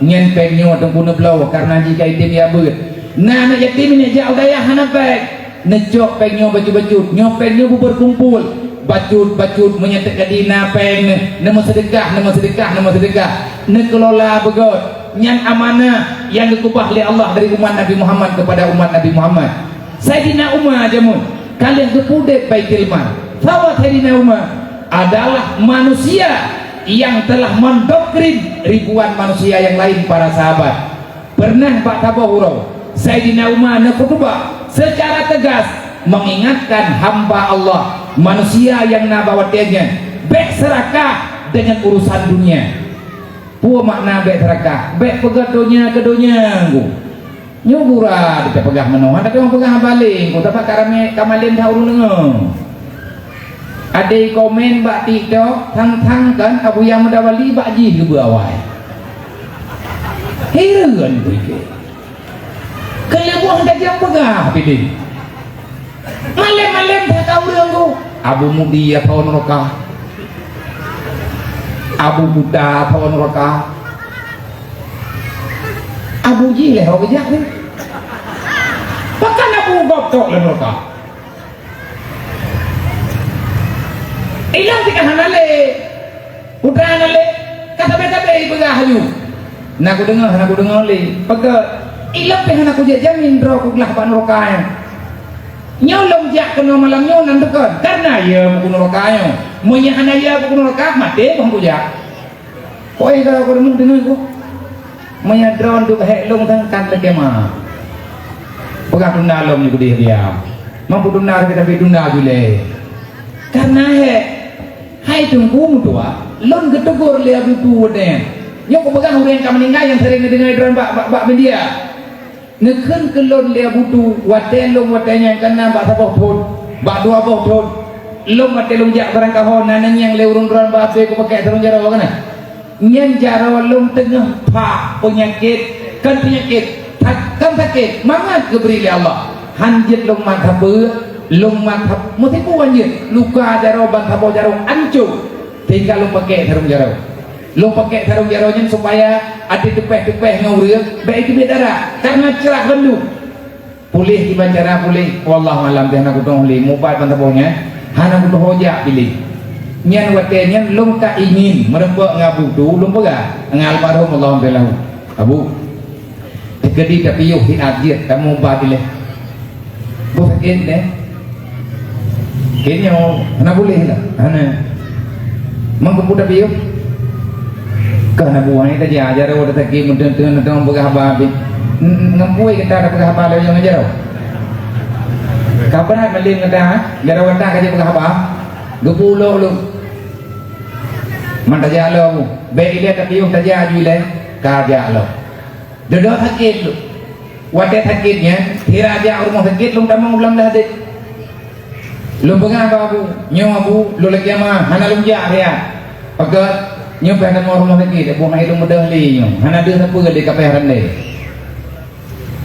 Nyan péng nyoe teungku neubloe kareuna jih ka item ya beuet. Na aneuk yatim nyan jak u dayah hana péng. Neucok péng nyoe bacut-bacut, nyoe péng nyoe beuber kumpul. Bacut-bacut meunyoe teuk jadi na péng neu, neumeuseudeukah, neumeuseudeukah, neumeuseudeukah. Neukelola beugöt. Nyan amanah nyang geukeubah lé Allah dari umat Nabi Muhammad kepada umat Nabi Muhammad. Saidina Umar jameun ka lheueh geupeuudeb Baitul Mal. Sahabat Saidina Umar adalah manusia yang telah mendoktrin ribuan manusia yang lain, para sahabat. Pernah bak saboh uroe, Saidina Umar neukhutubah secara tegas mengingatkan hamba Allah, manusia nyang na bak watée nyan, bék seurakah deungon urusan dunia. Peue makna bék seurakah? Bék peugöt donya keu donya, Teungku. Nyoe gura teupeugah meunoe, hana teupeugah haba lé, Teungku, sabab ka ramé ka malém that ureuëng deungoe. Ada komen bak TikTok, thang-thang kan Abuya Muda Wali bak jih geubeuet awai. Hireuen pike. Keuleubah tajam peugah pidin. Malém-malém that ureuëng, Teungku. Abu Mudi ya thon roka. Abu Buta thon roka. Abu jih lé ho geujak ni. Pakon Abu gob tok lé roka. Ilôn pih ka hana lé. Putra hana lé. Ka sabe-sabe ipeugah laju. Na kudeungoe, hana kudeungoe lé. Peugah, ilôn pih hana kujak jamin droe kuglah bak nuraka nyan. Nyoe lôn jak keunoe malam nyoe nan deukon. Kareuna ya buku nuraka nyoe. Meunyoe hana ya buku nuraka, maté boh kujak. Kok eh, kalau aku deungoe, deungoe ku. Meunyoe droen duek hék lôn teuh kan leukema. Peugah tunda lom nyoe keudeh dia. Mampu tunda tapi tunda bilée. Karena hék, hai Teungku meutuah, lôn geutegur lé Abu Tu Uden. Nyoe kupeugah ureuëng ka meuninggai nyang sering neudeungoe droen bak, bak, bak media. Neukheun keu lôn lé Abu Tu, watée lôn watée nyan kana bak saboh thon, bak dua boh thon. Lôn watée lôn jak barangkaho na nyang lé ureuëng droen bak até kupakée sarong jaroe kana. Nyan jaroe lôn teungoh phak peunyakét, kon peunyakét, sak-, kon sakét, mangat geubri lé Allah. Han jeuet lôn mat sapeue, lôn mat sap-, meusipu han jeuet, luka jaroe ban saboh jaroe ancô, sehingga lôn pakée sarong jaroe. Lôn pakée sarong jaroe nyan supaya até teupeh-teupeh ngon ureuëng, bék iteubiet darah, kareuna cerah bandum. Puléh kiban cara puléh, wallahu alam, hana kutuho lé mubat ban saboh nyan, hana kutuho jak piléh. Nyan watée nyan lôn ka ingin meureumpok ngon Abu Tu, lôn peugah ngon almarhum Allahumma lahu. Abu, teukeudi tapiôh siat jeuet tamubat ilée. Boh sakét deh. Kayaknya hana boleh lah. Hana. Mang keupeue tapiôh? Ka na buah ni taja, jaroe dah sakét, meuteun-teun, meuteun peugah haba habéh. Ngampui gata tapeugah haba lagée nyoe ngon jaroe. Ka brat malém gata, ha? Jaroe gata ka jipeugah haba. Geupulok lom. Man tajak lom. Bék ilée tapiôh tajak aju ilée. Ka jak lom. Dudoe sakét lom. Watée sakét nyan, sira jak u rumoh sakét lom tamong u lam dah deh. Lôn peugah bak Abu, "Nyoe Abu, lôn lagée ma, hana lôn jak siat. Pakat, nyoe pih tamong u rumoh sakét, Abu hai lôn meudoh lé nyoe, hana deuh sapeue lé kapéh randé."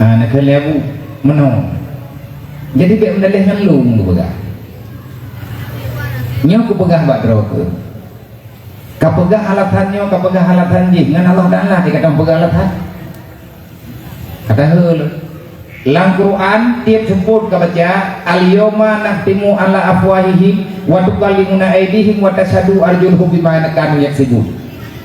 Ha, neukheun lé Abu, "Meunoe." Jadi bék meudaleh ngon lôn kupeugah. Nyoe kupeugah bak droe keuh. Kapeugah alasan nyoe, kapeugah alasan jih, ngon Allah Taala di kadang peugah alasan. Kata hal. Lam Quran tiep seupôt kabaca, "Al-yauma nakhtimu ala afwahihim wa tukallimuna aidihim wa tasyhadu arjuluhum bima kanu yaksibun."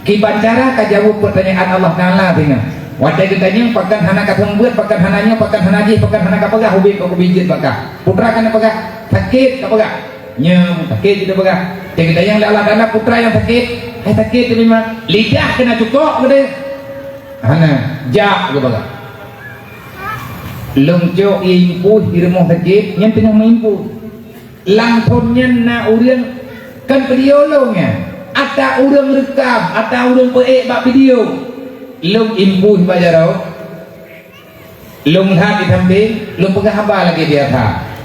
Kiban cara ka jaweueb peutanyaan Allah Taala singoh. Watée geutanyong pakon hana ka seumeubeuet, pakon hana nyoe, pakon hana jih, pakon hana kapeugah ubit kok kubi jeuet bak kah. Putra ka neupeugah, sakét kapeugah. Nyoe sakét jeuet peugah. Teugeutanyong lé Allah Taala putra nyang sakét. Eh, sakét tu memang. Lidah keuneuk cukok geude. Hana, jak geubaga. Lôn cok ie impui di rumoh sakét, nyan teungoh meuimpui. Lam thon nyan na ureuëng, kon video lôn nyan. Ata ureuëng reukam, ata ureuëng peuék bak video. Lôn impui bak jaroe. Lôn that di sampéng, lôn peugah haba lagée biasa.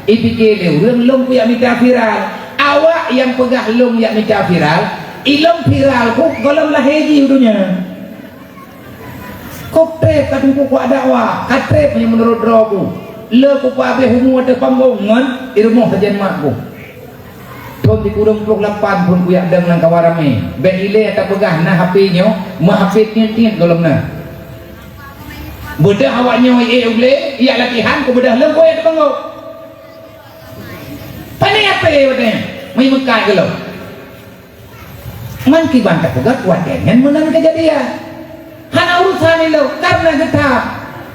Ipike lé ureuëng lôn kujak mita viral. Awak nyang peugah lôn jak mita viral, ilôn viral kok gohlom lahé jih u donya. Kok treb ka teungku kuat dakwah, ka treb nyang meunurot droe ku. Le kupeuabéh umu ateueh panggong ngon i rumoh sajan mak ku. Thon sikureueng ploh lapan phon kujak dong lam kawan ramé. Bék ilée tapeugah na H P nyoe, meuhaféz tiet-tiet gohlom na. Beudôh awak nyoe ék u glé, yak latihan, keu beudôh lom keu ék teupanggob. Pane ape watée nyan? Meuimeukak geulom. Man kiban tapeugah watée nyan meunan keujadian. Hana urusan ilôn, karena geuta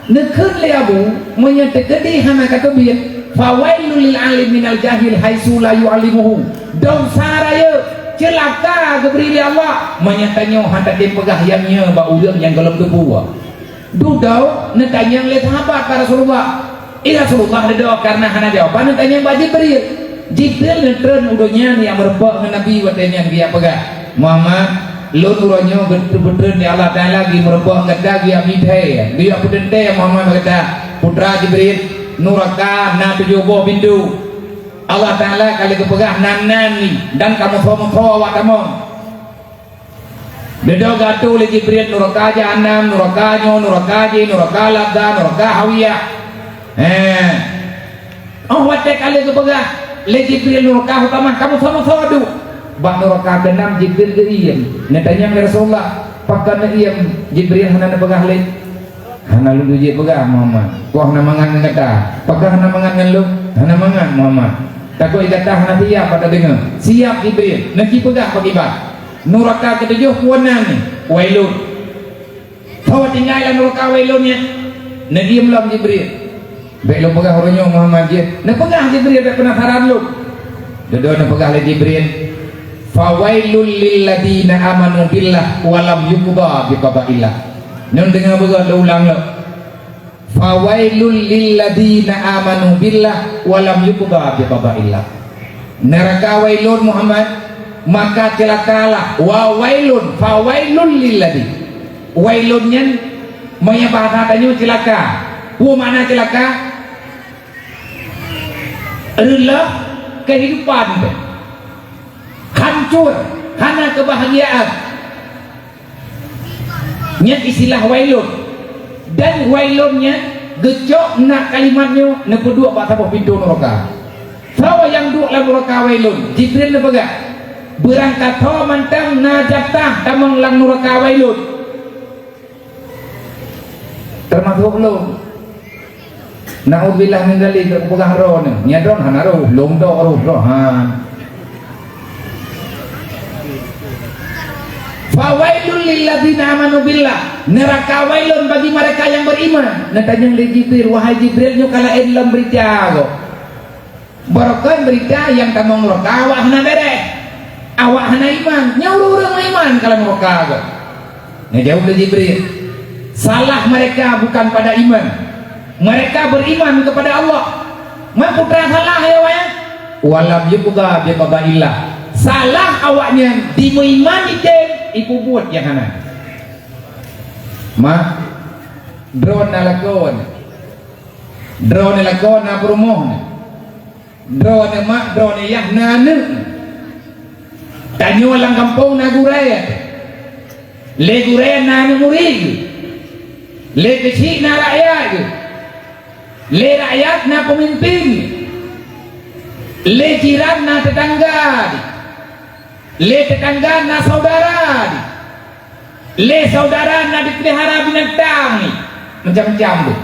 neukheun lé Abu, meunyoe teukeudi hana ka teubiet, "Fawailul lil alim minal jahil haitsu la yu'allimuhu." Desya rayeuk, ceulaka geubri lé Allah, meunyoe tanyoe hana tatem peugah nyang nyoe bak ureuëng nyang gohlom teupeue. Dudoe neutanyong lé sahabat bak Rasulullah, "Ya Rasulullah, dudoe kareuna hana jawaban neutanyong bak Jibril." Jibril neutreun u donya nyang meurumpok ngon Nabi watée nyan geujak peugah, "Muhammad, lôn uroe nyoe geutreun lé Allah Taala geumeurumpok ngon gata geujak meuthée, geujak peuteuntée Muhammad bak gata, putra Jibril, nuraka na tujoh boh pintoe. Allah Taala ka lheueh geupeugah nan-nan nyan dan ka meusoe-meusoe awak tamong." Dudoe geuatô lé Jibril nuraka jahanam, nuraka nyoe, nuraka jih, nuraka Lazza, nuraka Hawiyah. Hé. Oh watée ka lheueh geupeugah lé Jibril nuraka utama, ka meusoe-meusoe duek. Bak nuraka keunam Jibril geuiem. Neutanyong lé Rasulullah, "Pakon neuiem?" Jibril hana neupeugah lé. "Hana lôn jeuet peugah, Muhammad. Poh hana mangat ngon gata." "Pakon hana mangat ngon lôn?" "Hana mangat, Muhammad. Takot gata hana siap bak tadeungoe." "Siap, Jibril. Neuci peugah pakriban?" "Nuraka keutujoh peue nan nyan?" "Wailun." "Soe tinggai lam nuraka Wailun nyan?" Neudiem lom Jibril. "Bék lôn peugah uroe nyoe, Muhammad, jih." Neupeugah Jibril, bék peunasaran lôn. Dudoe neupeugah lé Jibril, "Fawailul lilladzina amanu billah wa lam yuqda biqadaillah." Nyoe deungoe beugöt lôn ulang lom. "Fawailul lilladzina amanu billah wa lam yuqda biqadaillah." Neuraka Wailun, Muhammad, maka ceulakalah. Wa wailun, fawailul lilladzi. Wailun nyan, meunyoe bahasa tanyoe ceulaka. Peue makna ceulaka? Reuloh keuhidupan teuh. Hancur, hana keubahgiaan. Nyan istilah wailun. Dan wailun nyan geucok na kalimat nyoe neupeuduek bak saboh pintoe nuraka. Soe nyang duek lam nuraka wailun? Jibril neupeugah, "Beurangkasoe mantong na jatah tamong lam nuraka wailun." Teumasok lôn. Naudzubillah min dzalik, peugah droeneuh. Nyan droeneuh hana roh, lôn dok roh, roh han. "Fawailul lilladzina amanu billah." Neuraka wailun bagi mereka yang beriman. Neutanyong lé Jibril, "Wahai Jibril, nyoe ka laén lom beurita gob." Barokon beurita nyang tamong nuraka awak hana beuréh. Awak hana iman. Nyoe ureuëng-ureuëng meuiman ka lam nuraka gob. Neujaweueb lé Jibril, "Salah mereka bukan pada iman. Mereka beriman kepada Allah." Man peue teuma salah ya, wahai? "Walam yuqda biqadaillah." Salah awaknyan di meuiman item, ipeubuet nyang hana. Mak, droeneuh na lakoe. Droeneuh na lakoe, na peurumoh. Droeneuh mak, droeneuh yah na aneuëk. Tanyoe lam gampông na gurée. Lé gurée na aneuëk murit. Lé keuchik na rakyat. Lé rakyat na peumimpin. Lé jiran na teutangga. Lé teutangga na saudara. Lé saudara na dipeulihara binatang ni, macam-macam tu.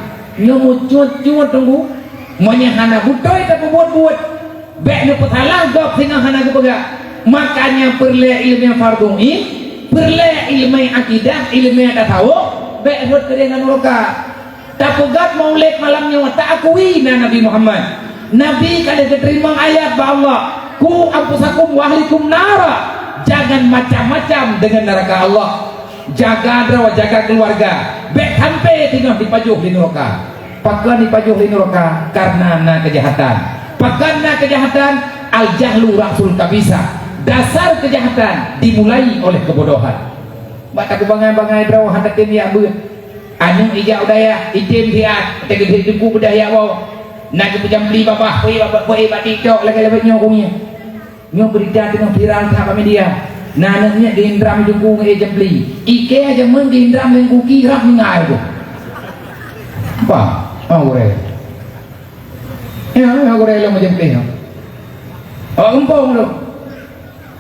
Nyoe meucut-cut teungku, meunyoe hana beutôi tapeubuet-buet, bék neupeusalah gob singoh hana geupeugah. Makanya peureulée ileumèe fardhu ain, peureulée ileumèe akidah, ileumèe tasawuf, bék rhot keudeh lam nuraka. Tapeugöt maulid malam nyoe, taakui na Nabi Muhammad. Nabi ka lheueh geuteurimong ayat bak Allah, "Qu anfusakum wa ahlikum nara." Jangan macam-macam dengan neraka Allah. Jaga droe, jaga keuluwarga. Bék sampai teungoh jipajoh lé nuraka. Pakon jipajoh lé nuraka? Kareuna na keujahatan. Pakon na keujahatan? Al-jahlu ra'sul khabithah. Dasar keujahatan dimulai oleh keubodohan. Bak takubangai-bangai droe hana tem jak beuet. Aneuk ijak u dayah, item siat, teugeudeh teungku beudah jak woe. Na geupeujambli babah, peuék bak, peuék bak TikTok lagée-lagée nyoe keu ngieng. Nyoe beurita teungoh viral that bak media. Na aneuk miet geuindram teungku ngon ie jambli. Ikée jameun geuindram lé kuki rab ningai tu. Bah, oh, gurée. Ya, ya, gurée lom macam teh. Oh, empong tu.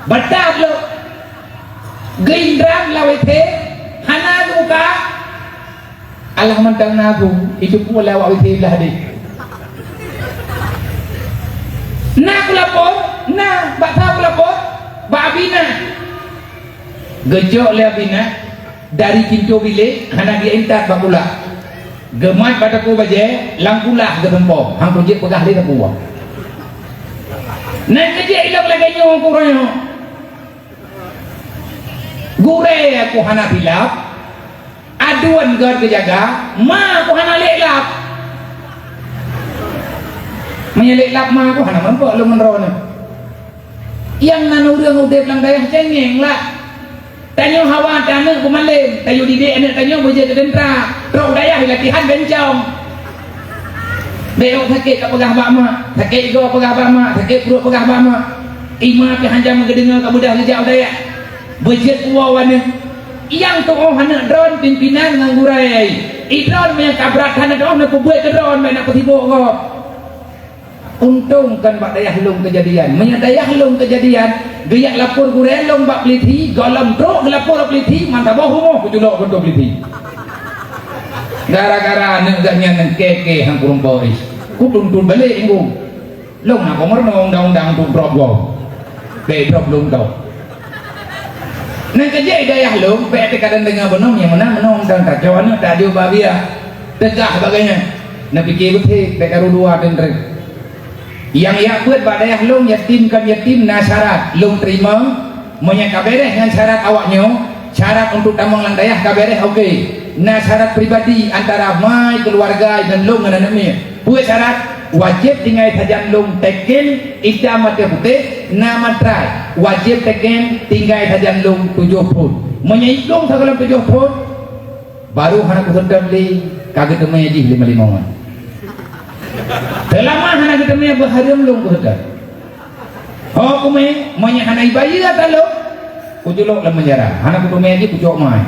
Batat lom. Geuindram lawét thé, hana geubuka. Alah mantong na aku, itu pun lewat wité blah deh. Na kulapor, na, bak sa kulapor, bak Abina. Geujok lé Abina, dari pintoe bilék, hana geuintat bak kulah. Geumat bak takue bajée, lam kulah geuteumpom, han kujeuet peugah lé takue. Na keujeuet ilong lagée nyoe keu uroe nyoe. Gurée aku hana silap, aduen gét geujaga, ma aku hana lé lap. Meunyoe lé lap ma aku hana meurumpok lôn ngon droeneuh. Nyang nan ureuëng udeb lam dayah cengeng lah. Tanyoe hawa taneuk beumalem, tayue didik aneuk tanyoe beujeuet keu teuntra, trok dayah latihan bencong. Bék sakét ka peugah bak mak, sakét igoe peugah bak mak, sakét pruet peugah bak mak. Ima pih hanjam geudeungoe ka beudah geujak u dayah. Beujeuet uwoe aneuk. Nyang tuoh aneuk droen pimpinan ngon gurée. Idroen meunyoe ka brat hana tuoh neupeubuet keu droen, bék na peusibok gob. Untông kon bak dayah lôn keujadian. Meunyoe dayah lôn keujadian, geujak lapor gurée lôn bak peulisi, gohlom trok geulapor bak peulisi, meusaboh rumoh kujulok keuntô peulisi. Gara-gara aneuk geuh nyan nyang kée-kée han kureueng poh ih. Kutuntut balek inggu. Lôn na peumeurunoe undang-undang untuk drop gob. Bék drop lôn tau. Nang keujeuet dayah lôn, bék teuka dan deungoe beunong nyang meunan meunong dan tacok aneuk tajok bak biah. Teugah bagai nyan. Neupike beuthe, bék karu dua dan treb. Nyang jak beuet bak dayah lôn, yatim kon yatim, na syarat lôn teurimong. Meunyoe ka beres ngon syarat awak nyoe, syarat untuk tamong lam dayah ka beres, oke. Na syarat pribadi antara mai keuluwarga dan lôn ngon aneuk miet. Peue syarat? Wajéb tinggai sajan lôn teken idam maté putéh, na matrai. Wajéb teken tinggai sajan lôn tujoh thon. Meunyoe lôn sagohlom tujoh thon, baru hana kuseutôt lé, ka geuteumé jih lima-lima ngon. Seulama hana geuteumé beuhareuem lôn kuseutôt. Ho kumé, meunyoe hana ibayeue atra lôn, kujulok lam penjara. Hana kuteumé jih kucok mai.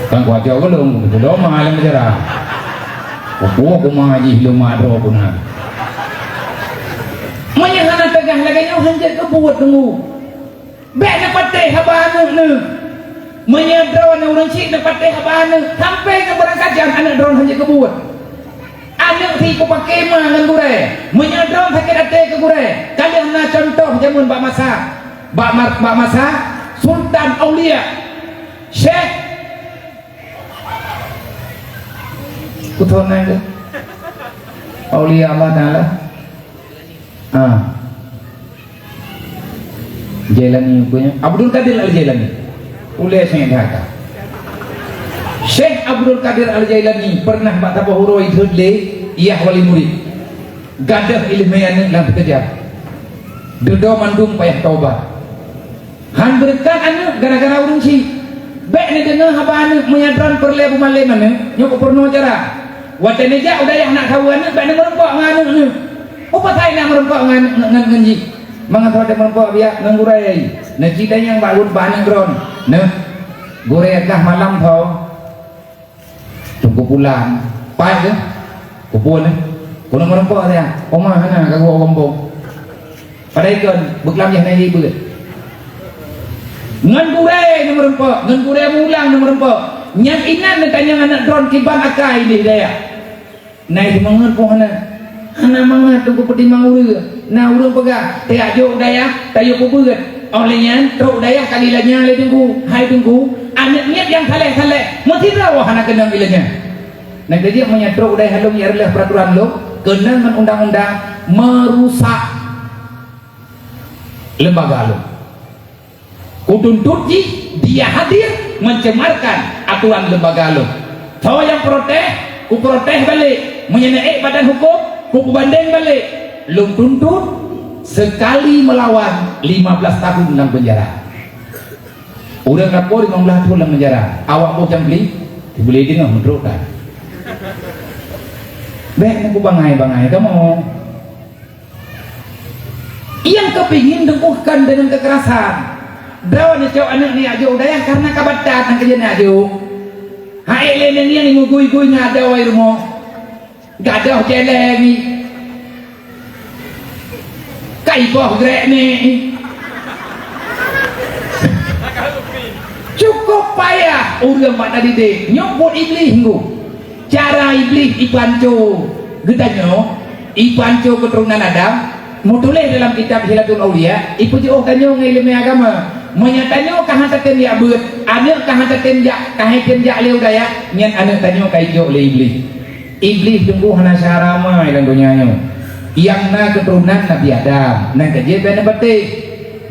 Kan kucok gohlom, kujulok mai lam penjara. Kupuwoe kumai jih lôn mak droe pun na. Meunyoe hana teugah lagée nyoe, hanjeuet keu buet deungoe. Bék neupatéh haba aneuk neuh. Meunyoe droeneuh ureuëng chik neupatéh haba aneuk, sampoe keu beurangkajan aneuk droeneuh hanjeuet keu buet. Aneuk si kupaké ma ngon gurée. Meunyoe droeneuh sakét até keu gurée, ka lheueh na cuntoh jameun bak masa, bak ma-, bak masa Sultan Aulia, Syekh, kuthon nan keuh, Aulia Allah Taala. Ah. Jailani peue nyan? Abdul Qadir Al-Jailani. Ulée sengét that ka. Syekh Abdul Qadir Al-Jailani peureunah bak saboh uroe jithôt lé yah wali murit. Gadôh ileumé aneuk lam teukeujah. Dudoe mandum payah taubat. Han beureukat aneuk gara-gara ureuëng chik. Bék neudeungoe haba aneuk meunyoe droen peureulée beumalem aneuk, nyoe peurunoe cara. Watée neujak u dayah nak saweue aneuk, bék neumeurumpok ngon aneuk neuh. Peue pasai nak meurumpok ngon aneuk ngon, ngon jih? Mangat watée meurumpok biak ngon gurée. Neucit danyang bak lut bak aneuk droen. Neuh, gurée gah malam tho. Teungku Pulan, pat keuh? Kupeue lé? Keuneuk meurumpok saja. Oma hana ka geuwoe gombong. Padahai kon beuklam jih na jibeuet. Ngon gurée na meurumpok, ngon gurée mulang na meurumpok. Nyan inan neutanyong aneuk droen kiban akai di dayah. Na jimangat po hana. Hana mangat teungku peutimang ureuëng. Na ureuëng peugah, "Tajak jok u dayah, tayue peubeuet." Óh lheueh nyan, trok u dayah ka lilanya lé teungku. Hai teungku, aneuk miet nyang saleh-saleh, meusidroe hana keunong lilanya. Nyan keuh jeuet meunyoe trok u dayah lôn nyang reuloh peuraturan lôn, keunong ngon undang-undang, meurusak. lembaga lôn. Kutuntut jih dia hadir mencemarkan aturan lembaga lôn. Soe nyang protes, kuprotes balek. Meunyoe na ék badan huköm, kupubandeng balek. Lôn tuntut, sekali melawan, lima belas tahun lam penjara. Ureuëng lapor lima belas thôn lam penjara, awak boh cangkli, dibeli deungoh meutrok that. Bék na kubangai-bangai kamoe. Nyang keupingin teumpuhkan deungon keukerasan. Droeneuh cok aneuëk nyan jak jok u dayah kareuna ka batat nyang keujeuet jak jok. Hai lé nyan nyang gui-gui ngon adoe rumoh. Gadoh jeleng ni. Ka iboh grek ni. Cukup payah ureuëng mak tadi deh. Nyoe buet Iblih nggu. Cara Iblih ipanco geutanyoe, ipanco keuturonan Adam, meutuléh dalam kitab Hilatul Auliya, ipeujeuet tanyoe ngon ileumèe agama. Meunyoe tanyoe ka hana tatem jak beuet, aneuëk ka hana tatem jak, ka hana tatem jak lé u dayah, nyan aneuëk tanyoe ka ijok lé Iblih. Iblih teungku hana syara ma lam donya nyoe. Nyang na keuturonan Nabi Adam, nyan ka jeuet bék neupatéh.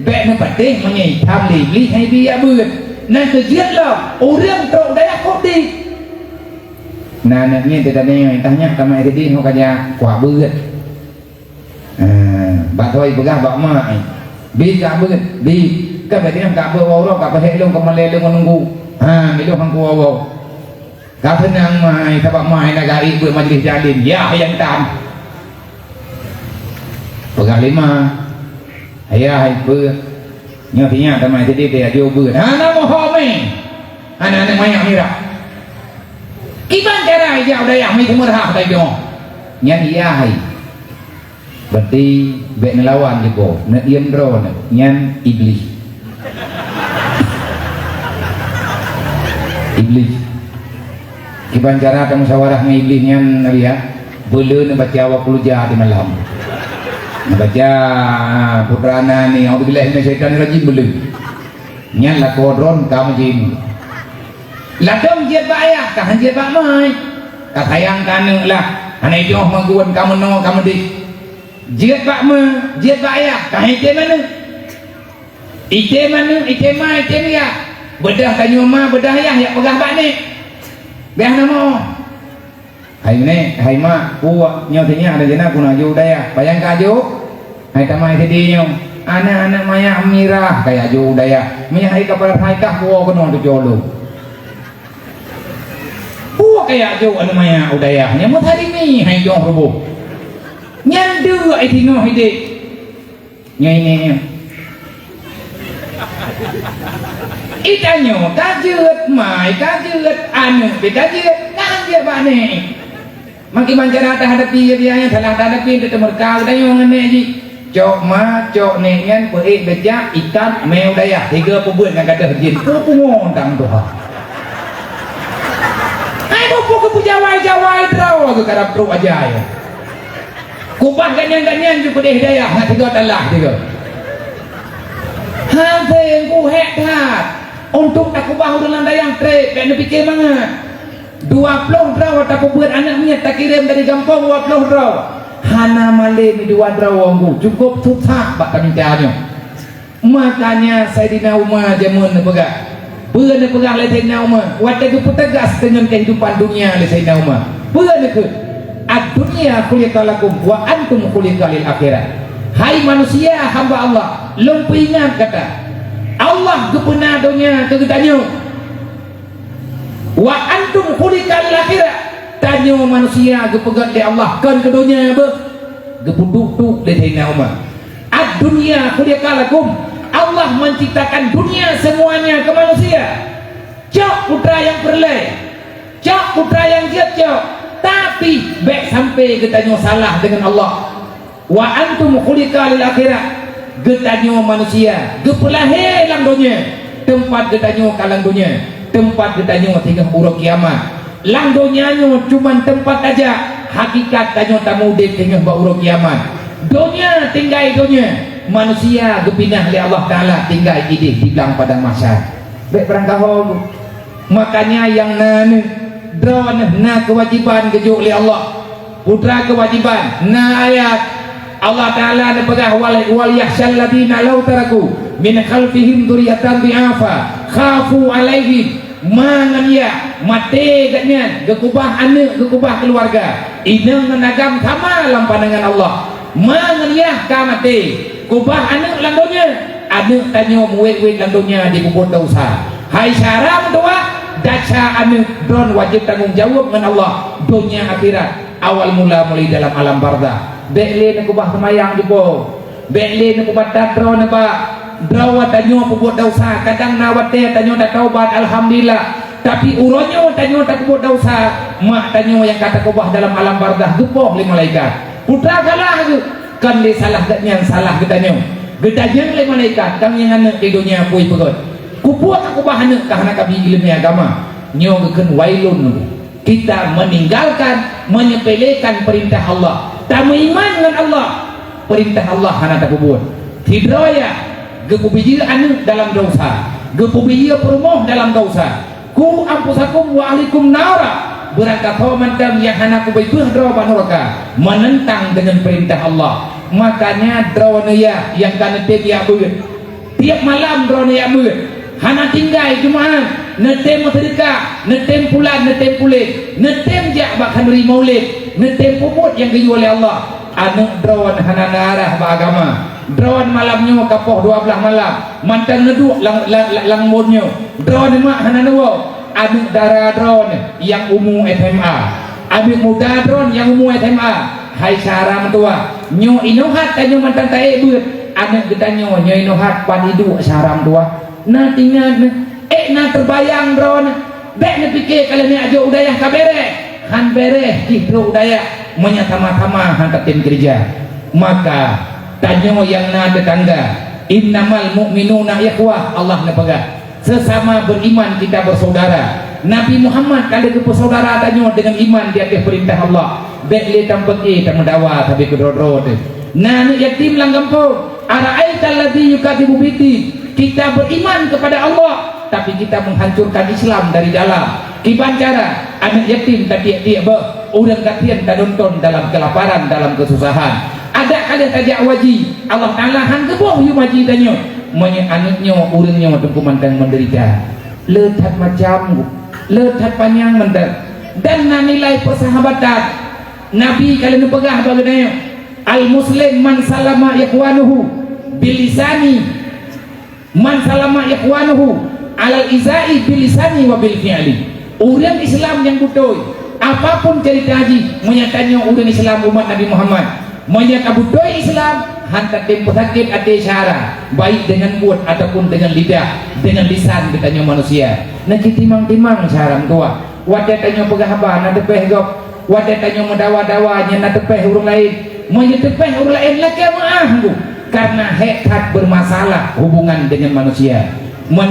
Bék neupatéh meunyoe itam lé Iblih hai bi jak beuet. Nyan ka jeuet lom, ureuëng trok u dayah kok di. Na aneuk miet teuka nyoe, tah nyak ka mak sideh ngon ka jak kuah beuet. Ah, bak thoi peugah bak mak, eh, "Bi ka beuet, bi, ka beuet nyang ka beuet uroe ka peuhek lôn ka malèe lôn nunggu. Ha, milôn hang kuwoe-woe." Ka seunang mai, sabab mai na gari beuet majlis jalin. Yah nyang tan. Peugah lé ma, "Ayah, hai beuet. Nyoe sinyak tamai sideh teuh jak jok beuet." Hana moho mé. Hana aneuk manyak mirah. Kiban cara ijak u dayah meuteumé rhah tanyoe. Nyan iyah hai. Berarti bék neulawan jipo, neudiem droeneuh. Nyan Iblih. Iblih. Kiban cara tamusyawarah ngon Iblih nyan, Nabi, ya? Beu lé neubaca wa qul ja di malam. Neubaca, ah, putra na ni, "A'udzubillahi minasyaitonirrajim," beu lé. Nyan lakoe droe ka meujim. Ladôm jeuet bak ayah, ka han jeuet bak ma. Ka sayang keu aneuk lah. Hana jôh meugeuen ka meunoe ka meudeh. Jeuet bak ma, jeuet bak ayah, ka han item aneuk. Item aneuk, item ma, item yah. Beudôh tanyoe ma, beudôh yah, jak peugah bak nek. Bék hana moh. Hai nek, hai mak, puak nyoe sinyak ada jeunah guna jok u dayah. Payah ka jok? Hai tamai sideh nyoe. Aneuk-aneuk manyak mirah ka jak jok u dayah. Meunyo hai ka palat hai kah puwoe keunoe tujoh lôn. Puwoe ka jak jok aneuk manyak u dayah. Nyan meutarimi hai jôh ruboh. Nyan deuek ai singoh idéh. Nyoe ini, nyoe. Itanyoe ka jeuet, mai ka jeuet, aneuk pih ka jeuet, ka han jeuet bak nek. Makin mancara tahadapi, ya, ya, salah tahadapi, teumeureuka geutanyoe ngon nek jih. Cok ma, cok nek nyan peuék becak, ikat, mé u dayah, tiga peubeuet ngon gadoh jin. Peue pungo tang tuha. Hai muphom keu peujawai-jawai droe geukarab trok aja ya. Kubah ganyang-ganyang ju peudeh dayah, hana tiga talah tiga. Hase ku hék that. Untuk takubah ureuëng lam dayah treb, bék neupike mangat. Dua ploh droe tapeubeuet aneuk miet takirém dari gampông dua ploh droe. Hana malém dua droe nggu, cukup susah bak kami nyoe. Makanya Saidina Umar jameun neupeugah, peue neupeugah lé Saidina Umar, watée geupeuteugas deungon keuhidupan dunia lé Saidina Umar. Peue neukheun? "Ad-dunya khuliqa lakum wa antum khuliqa lil akhirah." Hai manusia hamba Allah, lôn peuingat gata, Allah geupeuna donya keu geutanyoe. "Wa antum khuliqa lil akhirah." Tanyoe manusia geupeugét lé Allah kon keu donya beuh. Geupeuduek-duek lé Saidina Umar. "Ad-dunya khuliqa lakum." Allah menciptakan dunia semuanya ke manusia. Cok putra nyang peureulée. Cok putra nyang jeuet cok. Tapi bék sampai geutanyoe salah deungon Allah. "Wa antum khuliqa lil akhirah." Geutanyoe manusia geupeulahé lam donya. Teumpat geutanyoe ka lam donya. Teumpat geutanyoe singoh uroe kiamat. Lam donya nyoe cuman teumpat saja, hakikat tanyoe tameudeb teungoh bak uroe kiamat. Donya tinggai donya, manusia geupinah lé Allah Taala tinggai idéh di blang padang mahsyar. Bék beurangkaho. Makanya nyang na neuh, droeneuh na keuwajiban geujok lé Allah. Putra keuwajiban, na ayat. Allah Ta'ala neupeugah, "Wal, wal yakhshal ladzina law taraku min khalfihim dzurriyyatan dhi'afa khafu 'alaihim." Mangat yah maté geuhnyan, geukubah aneuk, geukubah keuluwarga. Inong ngon agam sama lam pandangan Allah. Mangat yah ka maté, kubah aneuk lam donya, aneuk tanyoe muwét-wét lam donya jipeubuet desya. Hai syara meutuwah, desya aneuk droen wajéb tanggong jaweueb ngon Allah, donya akhirat. Awal mula mulai dalam alam barzakh. Bék lé neukubah seumayang jipo. Bék lé neupeubatat droeneuh bak droe tanyoe peubuet desya. Kadang na watée tanyoe tataubat, alhamdulillah. Tapi uroe nyoe tanyoe tapeubuet desya, mak tanyoe nyang ka takubah dalam alam barzakh geupoh lé malaikat. Peue salah geuh? Kon lé salah geuhnyan, salah geutanyoe. Geutanyong lé malaikat, "Kang nyang aneuk di donya peue peugét? Keupeue kakubah aneuk ka hana kabi ileumé agama?" Nyoe geukheun wailun. Kita meninggalkan, menyepelekan perintah Allah. Tameuiman ngon Allah, perintah Allah hana tapeubuet. Sidroe yah, geupeubiyeu aneuk dalam desya, geupeubiyeu peurumoh dalam desya. "Qu anfusakum wa ahlikum nara." Beurangkasoe mantong nyang hana kubeubeuh droe bak nuraka, menentang dengan perintah Allah. Makanya droeneuh yah nyang ka neutem jak beuet. Tiep malam droeneuh jak beuet, hana tinggai Jumat, neutem meuseudeukah, neutem pulan, neutem puléh, neutem jak bak khanduri maulid, neutem peubuet nyang geuyue lé Allah. Aneuk droen hana neuarah bak agama. Droen malam nyoe ka poh dua blaih malam, mantong neuduek lam, lam, lam, lam embôn nyoe. Droen mak hana neuwoe. Aneuk dara droen nyang umu S M A. Aneuk muda droen nyang umu S M A. Hai syara meutuwah, nyoe inoe hat tanyoe mantong taék beuet. Aneuk geutanyoe nyoe inoe hat pat iduek syara meutuwah. Na tingat nyoe, ék na teubayang droen. Bék neupike ka lheueh neujok u dayah ka béreh. Han béreh jih trok u dayah, meunyoe sama-sama han tatem keureuja. Maka, tanyoe nyang na teutangga, "Innamal mu'minuna ikhwah," Allah neupeugah. Sesama beriman kita bersaudara. Nabi Muhammad ka lheueh geupeusaudara tanyoe deungon iman di ateueh peurintah Allah. Bék lé tampeuke tameudawa sabe keudroe-droe teuh. Na aneuk yatim lam gampông, "Ara'aital ladzi yukadzibu biddin." Kita beriman kepada Allah, tapi kita menghancurkan Islam dari dalam. Kiban cara, aneuk yatim tatiek-tiek beuh, ureuëng gasien tanonton dalam kelaparan, dalam kesusahan. Adak ka lheueh tajak u haji, Allah Taala han geuboh yum haji tanyoe. Meunyoe aneuk nyoe, ureuëng nyoe teungku mantong meudeurita. Le that macam, le that panyang mantong. Dan na nilai persahabatan. Nabi ka lheueh neupeugah bak geutanyoe, "Al-muslim man salama ikhwanuhu bilisani, man salama ikhwanuhu alal izai bilisani wa bil fi'li." Ureuëng Islam nyang beutôi, apapun cerita jih, meunyoe tanyoe ureuëng Islam umat Nabi Muhammad, meunyoe ka beutôi Islam, han tatem peusakét até syara, baik deungon buet ataupun deungon lidah, deungon lisan geutanyoe manusia. Na cit timang-timang syara meutuwah. Watée tanyoe peugah haba na teupeh gob, watée tanyoe meudawa-dawa nyan na teupeh ureuëng laén. Meunyoe teupeh ureuëng laén lakée meuáh, Bu, karena hék that bermasalah hubungan dengan manusia. Meun-